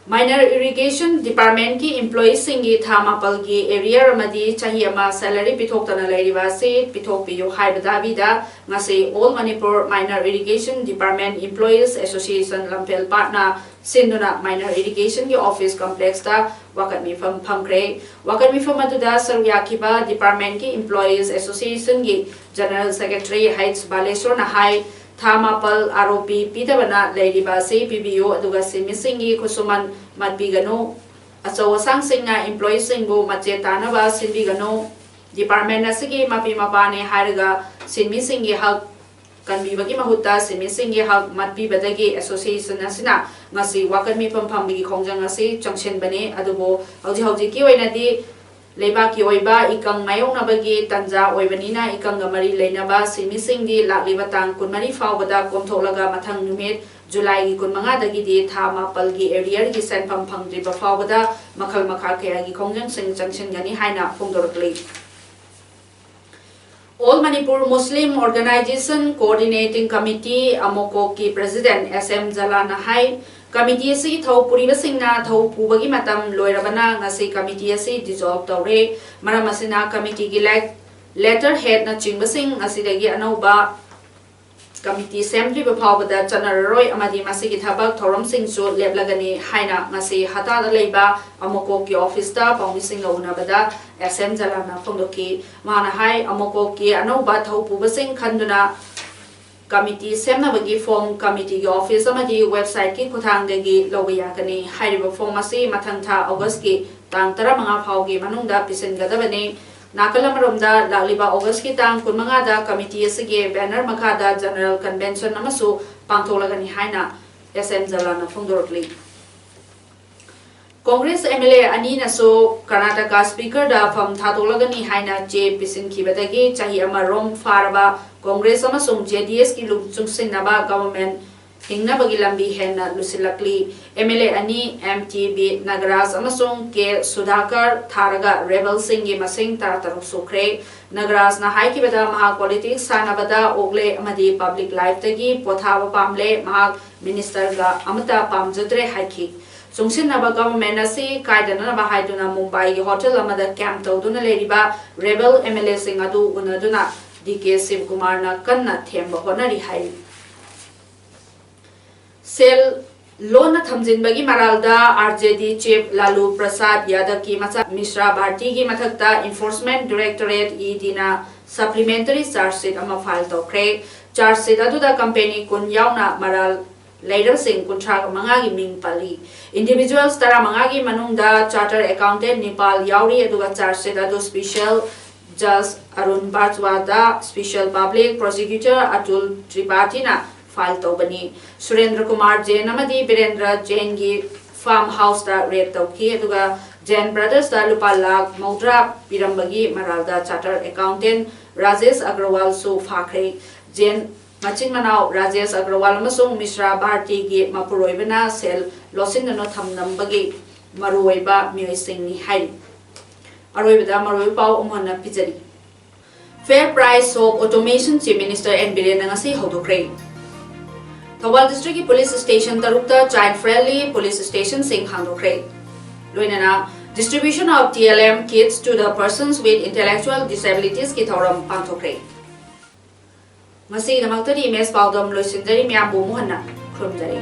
Minor Irrigation Departmentꯀꯤ employeeꯁꯤꯡꯒꯤ ꯊꯥ ꯃꯥꯄꯜꯒꯤ arrear ꯑꯃꯗꯤ ꯆꯍꯤ ꯑꯃ salary ꯄꯤꯊꯣꯛꯇꯅ ꯂꯩꯔꯤꯕ ꯑꯁꯤ ꯄꯤꯊꯣꯛꯄꯤꯌꯨ ꯍꯥꯏꯕ ꯗꯥꯕꯤꯗ ꯉꯁꯤ All Manipur Minor Irrigation Department Employees Association ꯂꯝꯐꯦꯜ ꯄꯥꯠꯅ ꯁꯤꯟꯗꯨꯅ Minor Irrigationꯒꯤ office complexꯇ ꯋꯥꯀꯠ ꯃꯤꯐꯝ ꯐꯝꯈ꯭ꯔꯦ꯫ ꯋꯥꯀꯠ ꯃꯤꯐꯝ ꯑꯗꯨꯗ ꯁꯔꯨꯛ ꯌꯥꯈꯤꯕ departmentꯀꯤ Employees Associationꯒꯤ General Secretary H ꯕꯥꯂꯦꯁꯣꯔꯅ ꯍꯥꯏ, ꯊꯥ ꯃꯥꯄꯜ ꯑꯥꯔ ꯑꯣ ꯄꯤ ꯄꯤꯗꯕꯅ ꯂꯩꯔꯤꯕ ꯑꯁꯤ ꯄꯤꯕꯤꯌꯨ, ꯑꯗꯨꯒ ꯁꯤꯟꯃꯤꯁꯤꯡꯒꯤ ꯈꯨꯠꯁꯨꯃꯟ ꯃꯠꯄꯤꯒꯅꯨ꯫ ꯑꯆꯧ ꯑꯁꯥꯡꯁꯤꯡꯅ employeeꯁꯤꯡꯕꯨ ꯃꯆꯦ ꯇꯥꯅꯕ ꯁꯤꯟꯕꯤꯒꯅꯨ꯫ Department ꯑꯁꯤꯒꯤ ꯃꯄꯤ ꯃꯄꯥꯅꯦ ꯍꯥꯏꯔꯒ ꯁꯤꯟꯃꯤꯁꯤꯡꯒꯤ ꯍꯛ ꯀꯟꯕꯤꯕꯒꯤ ꯃꯍꯨꯠꯇ ꯁꯤꯟꯃꯤꯁꯤꯡꯒꯤ ꯍꯛ ꯃꯠꯄꯤꯕꯗꯒꯤ association ꯑꯁꯤꯅ ꯉꯁꯤ ꯋꯥꯀꯠ ꯃꯤꯐꯝ ꯐꯝꯕꯒꯤ ꯈꯣꯡꯖꯪ ꯑꯁꯤ ꯆꯪꯁꯤꯟꯕꯅꯤ꯫ ꯑꯗꯨꯕꯨ ꯍꯧꯖꯤꯛ ꯍꯧꯖꯤꯛꯀꯤ ꯑꯣꯏꯅꯗꯤ ꯂꯩꯕꯥꯛꯀꯤ ꯑꯣꯏꯕ ꯏꯀꯪ ꯃꯥꯌꯣꯛꯅꯕꯒꯤ ꯇꯥꯟꯖꯥ ꯑꯣꯏꯕꯅꯤꯅ ꯏꯀꯪꯒ ꯃꯔꯤ ꯂꯩꯅꯕ ꯁꯤꯟꯃꯤꯁꯤꯡꯗꯤ ꯂꯥꯛꯂꯤꯕ ꯇꯥꯡ ꯀꯨꯟꯃꯔꯤ ꯐꯥꯎꯕꯗ ꯀꯣꯝꯊꯣꯛꯂꯒ ꯃꯊꯪ ꯅꯨꯃꯤꯠ Julyꯒꯤ ꯀꯨꯟꯃꯉꯥꯗꯒꯤꯗꯤ ꯊꯥ ꯃꯥꯄꯜꯒꯤ arrearꯒꯤ ꯁꯦꯟꯐꯝ ꯐꯪꯗ꯭ꯔꯤꯕ ꯐꯥꯎꯕꯗ ꯃꯈꯜ ꯃꯈꯥ ꯀꯌꯥꯒꯤ ꯈꯣꯡꯖꯪꯁꯤꯡ ꯆꯪꯁꯤꯟꯒꯅꯤ ꯍꯥꯏꯅ ꯐꯣꯡꯗꯣꯔꯛꯂꯤ꯫ All Manipur Muslim Organization Coordinating Committee ꯑꯃꯣꯀꯣꯛꯀꯤ President S M ꯖꯂꯥꯟꯅ ꯍꯥꯏ, committee ꯑꯁꯤꯒꯤ ꯊꯧ ꯄꯨꯔꯤꯕꯁꯤꯡꯅ ꯊꯧ ꯄꯨꯕꯒꯤ ꯃꯇꯝ ꯂꯣꯏꯔꯕꯅ ꯉꯁꯤ committee ꯑꯁꯤ dissolve ꯇꯧꯔꯦ꯫ ꯃꯔꯝ ꯑꯁꯤꯅ committeeꯒꯤ ꯂꯦꯛ-, letterheadꯅꯆꯤꯡꯕꯁꯤꯡ ꯑꯁꯤꯗꯒꯤ ꯑꯅꯧꯕ committee ꯁꯦꯝꯗ꯭ꯔꯤꯕ ꯐꯥꯎꯕꯗ ꯆꯠꯅꯔꯔꯣꯏ ꯑꯃꯗꯤ ꯃꯁꯤꯒꯤ ꯊꯕꯛ ꯊꯧꯔꯝꯁꯤꯡꯁꯨ ꯂꯦꯞꯂꯒꯅꯤ ꯍꯥꯏꯅ ꯉꯁꯤ ꯍꯇꯥꯗ ꯂꯩꯕ ꯑꯃꯣꯀꯣꯛꯀꯤ officeꯇ ꯄꯥꯎꯃꯤꯁꯤꯡꯒ ꯎꯅꯕꯗ S M ꯖꯂꯥꯟꯅ ꯐꯣꯡꯗꯣꯛꯈꯤ꯫ ꯃꯥꯅ ꯍꯥꯏ, ꯑꯃꯣꯀꯣꯛꯀꯤ ꯑꯅꯧꯕ ꯊꯧ ꯄꯨꯕꯁꯤꯡ ꯈꯟꯗꯨꯅ committee ꯁꯦꯝꯅꯕꯒꯤ form committeeꯒꯤ office ꯑꯃꯗꯤ websiteꯀꯤ ꯈꯨꯠꯊꯥꯡꯗꯒꯤ ꯂꯧꯕ ꯌꯥꯒꯅꯤ꯫ ꯍꯥꯏꯔꯤꯕ form ꯑꯁꯤ ꯃꯊꯪ ꯊꯥ Augustꯀꯤ ꯇꯥꯡ ꯇꯔꯥꯃꯉꯥ ꯐꯥꯎꯒꯤ ꯃꯅꯨꯡꯗ ꯄꯤꯁꯤꯟꯒꯗꯕꯅꯤ꯫ ꯅꯥꯀꯜ ꯑꯃꯔꯣꯝꯗ, ꯂꯥꯛꯂꯤꯕ Augustꯀꯤ ꯇꯥꯡ ꯀꯨꯟꯃꯉꯥꯗ committee ꯑꯁꯤꯒꯤ banner ꯃꯈꯥꯗ general convention ꯑꯃꯁꯨ ꯄꯥꯡꯊꯣꯛꯂꯒꯅꯤ ꯍꯥꯏꯅ S M ꯖꯂꯥꯟꯅ ꯐꯣꯡꯗꯣꯔꯛꯂꯤ꯫ Congress M L A ꯑꯅꯤꯅꯁꯨ Karnataka Speakerꯗ ꯐꯝ ꯊꯥꯗꯣꯛꯂꯒꯅꯤ ꯍꯥꯏꯅ ꯆꯦ ꯄꯤꯁꯤꯟꯈꯤꯕꯗꯒꯤ ꯆꯍꯤ ꯑꯃ ꯔꯣꯝ ꯐꯥꯔꯕ Congress ꯑꯃꯁꯨꯡ J D Sꯀꯤ ꯂꯨ-, ꯆꯨꯡꯁꯤꯟꯅꯕ government ꯍꯤꯡꯅꯕꯒꯤ ꯂꯝꯕꯤ ꯍꯦꯟꯅ ꯂꯨꯁꯤꯜꯂꯛꯂꯤ꯫ M L A ꯑꯅꯤ M T B ꯅꯥꯒꯔꯥꯖ ꯑꯃꯁꯨꯡ K ꯁꯨꯙꯥꯀꯔ ꯊꯥꯔꯒ rebelꯁꯤꯡꯒꯤ ꯃꯁꯤꯡ ꯇꯔꯥꯇꯔꯨꯛ ꯁꯨꯈ꯭ꯔꯦ꯫ ꯅꯥꯒꯔꯥꯖꯅ ꯍꯥꯏꯈꯤꯕꯗ ꯃꯍꯥꯛ politics ꯁꯥꯟꯅꯕꯗ ꯑꯣꯛꯂꯦ ꯑꯃꯗꯤ public lifeꯇꯒꯤ ꯄꯣꯊꯥꯕ ꯄꯥꯝꯂꯦ, ꯃꯍꯥꯛ ministerꯒ ꯑꯃꯠꯇ ꯄꯥꯝꯖꯗ꯭ꯔꯦ ꯍꯥꯏꯈꯤ꯫ ꯆꯨꯡꯁꯤꯟꯅꯕ ꯒꯚꯔꯟꯃꯦꯟꯠ ꯑꯁꯤ ꯀꯥꯏꯗꯅꯅꯕ ꯍꯥꯏꯗꯨꯅ ꯃꯨꯝꯕꯥꯏꯒꯤ ꯍꯣꯇꯦꯜ ꯑꯃꯗ ꯀꯦꯝꯞ ꯇꯧꯗꯨꯅ ꯂꯩꯔꯤꯕ ꯔꯦꯕꯦꯜ ꯑꯦꯝ ꯑꯦꯜ ꯑꯦꯁꯤꯡ ꯑꯗꯨ ꯎꯅꯗꯨꯅ ꯗꯤ ꯀꯦ ꯁꯤꯕꯀꯨꯃꯥꯔꯅ ꯀꯟꯅ ꯊꯦꯝꯕ ꯍꯣꯠꯅꯔꯤ ꯍꯥꯏꯔꯤ꯫ ꯁꯦꯜ ꯂꯣꯟꯅ ꯊꯝꯖꯤꯟꯕꯒꯤ ꯃꯔꯥꯜꯗ ꯑꯥꯔ ꯖꯦ ꯗꯤ ꯆꯤꯐ ꯂꯥꯂꯨ ꯄ꯭ꯔꯁꯥꯗ ꯌꯥꯗꯕꯀꯤ ꯃꯆꯥ ꯃꯤꯁ꯭ꯔꯥ ꯚꯥꯔꯇꯤꯒꯤ ꯃꯊꯛꯇ ꯏꯟꯐꯣꯔꯁꯃꯦꯟꯠ ꯗꯥꯏꯔꯦꯛꯇꯣꯔꯦꯠ ꯏ ꯗꯤꯅ ꯁꯄ꯭ꯂꯤꯃꯦꯟꯇꯔꯤ ꯆꯥꯔꯖ ꯁꯤꯠ ꯑꯃ ꯐꯥꯏꯜ ꯇꯧꯈ꯭ꯔꯦ꯫ ꯆꯥꯔꯖ ꯁꯤꯠ ꯑꯗꯨꯗ ꯀꯝꯄꯦꯅꯤ ꯀꯨꯟ ꯌꯥꯎꯅ ꯃꯔꯥꯜ ꯂꯩꯔꯕꯁꯤꯡ ꯀꯨꯟꯊ꯭ꯔꯥ ꯃꯉꯥꯒꯤ ꯃꯤꯡ ꯄꯜꯂꯤ꯫ ꯏꯟꯗꯤꯚꯤꯖꯨꯋꯦꯜꯁ ꯇꯔꯥꯃꯉꯥꯒꯤ ꯃꯅꯨꯡꯗ ꯆꯥꯔꯇꯔ ꯑꯦꯀꯥꯎꯟꯇꯦꯟꯠ ꯅꯤꯄꯥꯜ ꯌꯥꯎꯔꯤ, ꯑꯗꯨꯒ ꯆꯥꯔꯖ ꯁꯤꯠ ꯑꯗꯨ special ꯖꯖ Arun ꯕꯥꯖꯋꯥꯗ, special public prosecutor Atul ꯇ꯭ꯔꯤꯄꯥꯊꯤꯅ file ꯇꯧꯕꯅꯤ꯫ ꯁꯨꯔꯦꯟꯗ꯭ꯔ ꯀꯨꯃꯥꯔ ꯖꯦꯟ ꯑꯃꯗꯤ ꯕꯤꯔꯦꯟꯗ꯭ꯔ ꯖꯦꯟꯒꯤ ꯐꯥꯔꯝ ꯍꯥꯎꯁꯇ ꯔꯦꯗ ꯇꯧꯈꯤ, ꯑꯗꯨꯒ ꯖꯦꯟ ꯕ꯭ꯔꯗꯔꯁꯇ ꯂꯨꯄꯥ ꯂꯥꯈ ꯃꯧꯗ꯭ꯔꯥ ꯄꯤꯔꯝꯕꯒꯤ ꯃꯔꯥꯜꯗ ꯆꯥꯔꯇꯔ ꯑꯦꯀꯥꯎꯟꯇꯦꯟꯠ ꯔꯥꯖꯦꯁ ꯑꯒ꯭ꯔꯋꯥꯜꯁꯨ ꯐꯥꯈ꯭ꯔꯦ꯫ ꯖꯦꯟ ꯃꯆꯤꯟ ꯃꯅꯥꯎ ꯔꯥꯖꯦꯁ ꯑꯒ꯭ꯔꯋꯥꯜ ꯑꯃꯁꯨꯡ ꯃꯤꯁ꯭ꯔꯥ ꯚꯥꯔꯇꯤꯒꯤ ꯃꯄꯨꯔꯣꯏꯕꯅ ꯁꯦꯜ ꯂꯣꯠꯁꯤꯟꯗꯨꯅ ꯊꯝꯂꯝꯕꯒꯤ ꯃꯔꯨꯑꯣꯏꯕ ꯃꯤꯑꯣꯏꯁꯤꯡꯅꯤ ꯍꯥꯏꯔꯤ꯫ ꯑꯔꯣꯏꯕꯗ ꯃꯔꯨꯑꯣꯏꯕ ꯄꯥꯎ ꯑꯃꯨꯛ ꯍꯟꯅ ꯄꯤꯖꯔꯤ꯫ Fair Price Shop Automation Chief Minister N ꯕꯤꯔꯦꯟꯅ ꯉꯁꯤ ꯍꯧꯗꯣꯛꯈ꯭ꯔꯦ꯫ ꯊꯧꯕꯥꯜ ꯗꯤꯁꯇ꯭ꯔꯤꯛꯀꯤ ꯄꯨꯂꯤꯁ ꯁ꯭ꯇꯦꯁꯟ ꯇꯔꯨꯛꯇ ꯆꯥꯏꯜ ꯐ꯭ꯔꯦꯟꯂꯤ ꯄꯨꯂꯤꯁ ꯁ꯭ꯇꯦꯁꯟꯁꯤꯡ ꯍꯥꯡꯗꯣꯛꯈ꯭ꯔꯦ꯫ ꯂꯣꯏꯅꯅ distribution of T L M kits to the persons with intellectual disabilitiesꯀꯤ ꯊꯧꯔꯝ ꯄꯥꯡꯊꯣꯛꯈ꯭ꯔꯦ꯫ ꯉꯁꯤꯒꯤꯗꯃꯛꯇꯗꯤ ꯏꯃꯦꯖ ꯄꯥꯎꯗꯝ ꯂꯣꯏꯁꯤꯟꯖꯔꯤ꯫ ꯃꯌꯥꯝꯕꯨ ꯑꯃꯨꯛ ꯍꯟꯅ ꯈꯨꯔꯨꯝꯖꯔꯤ꯫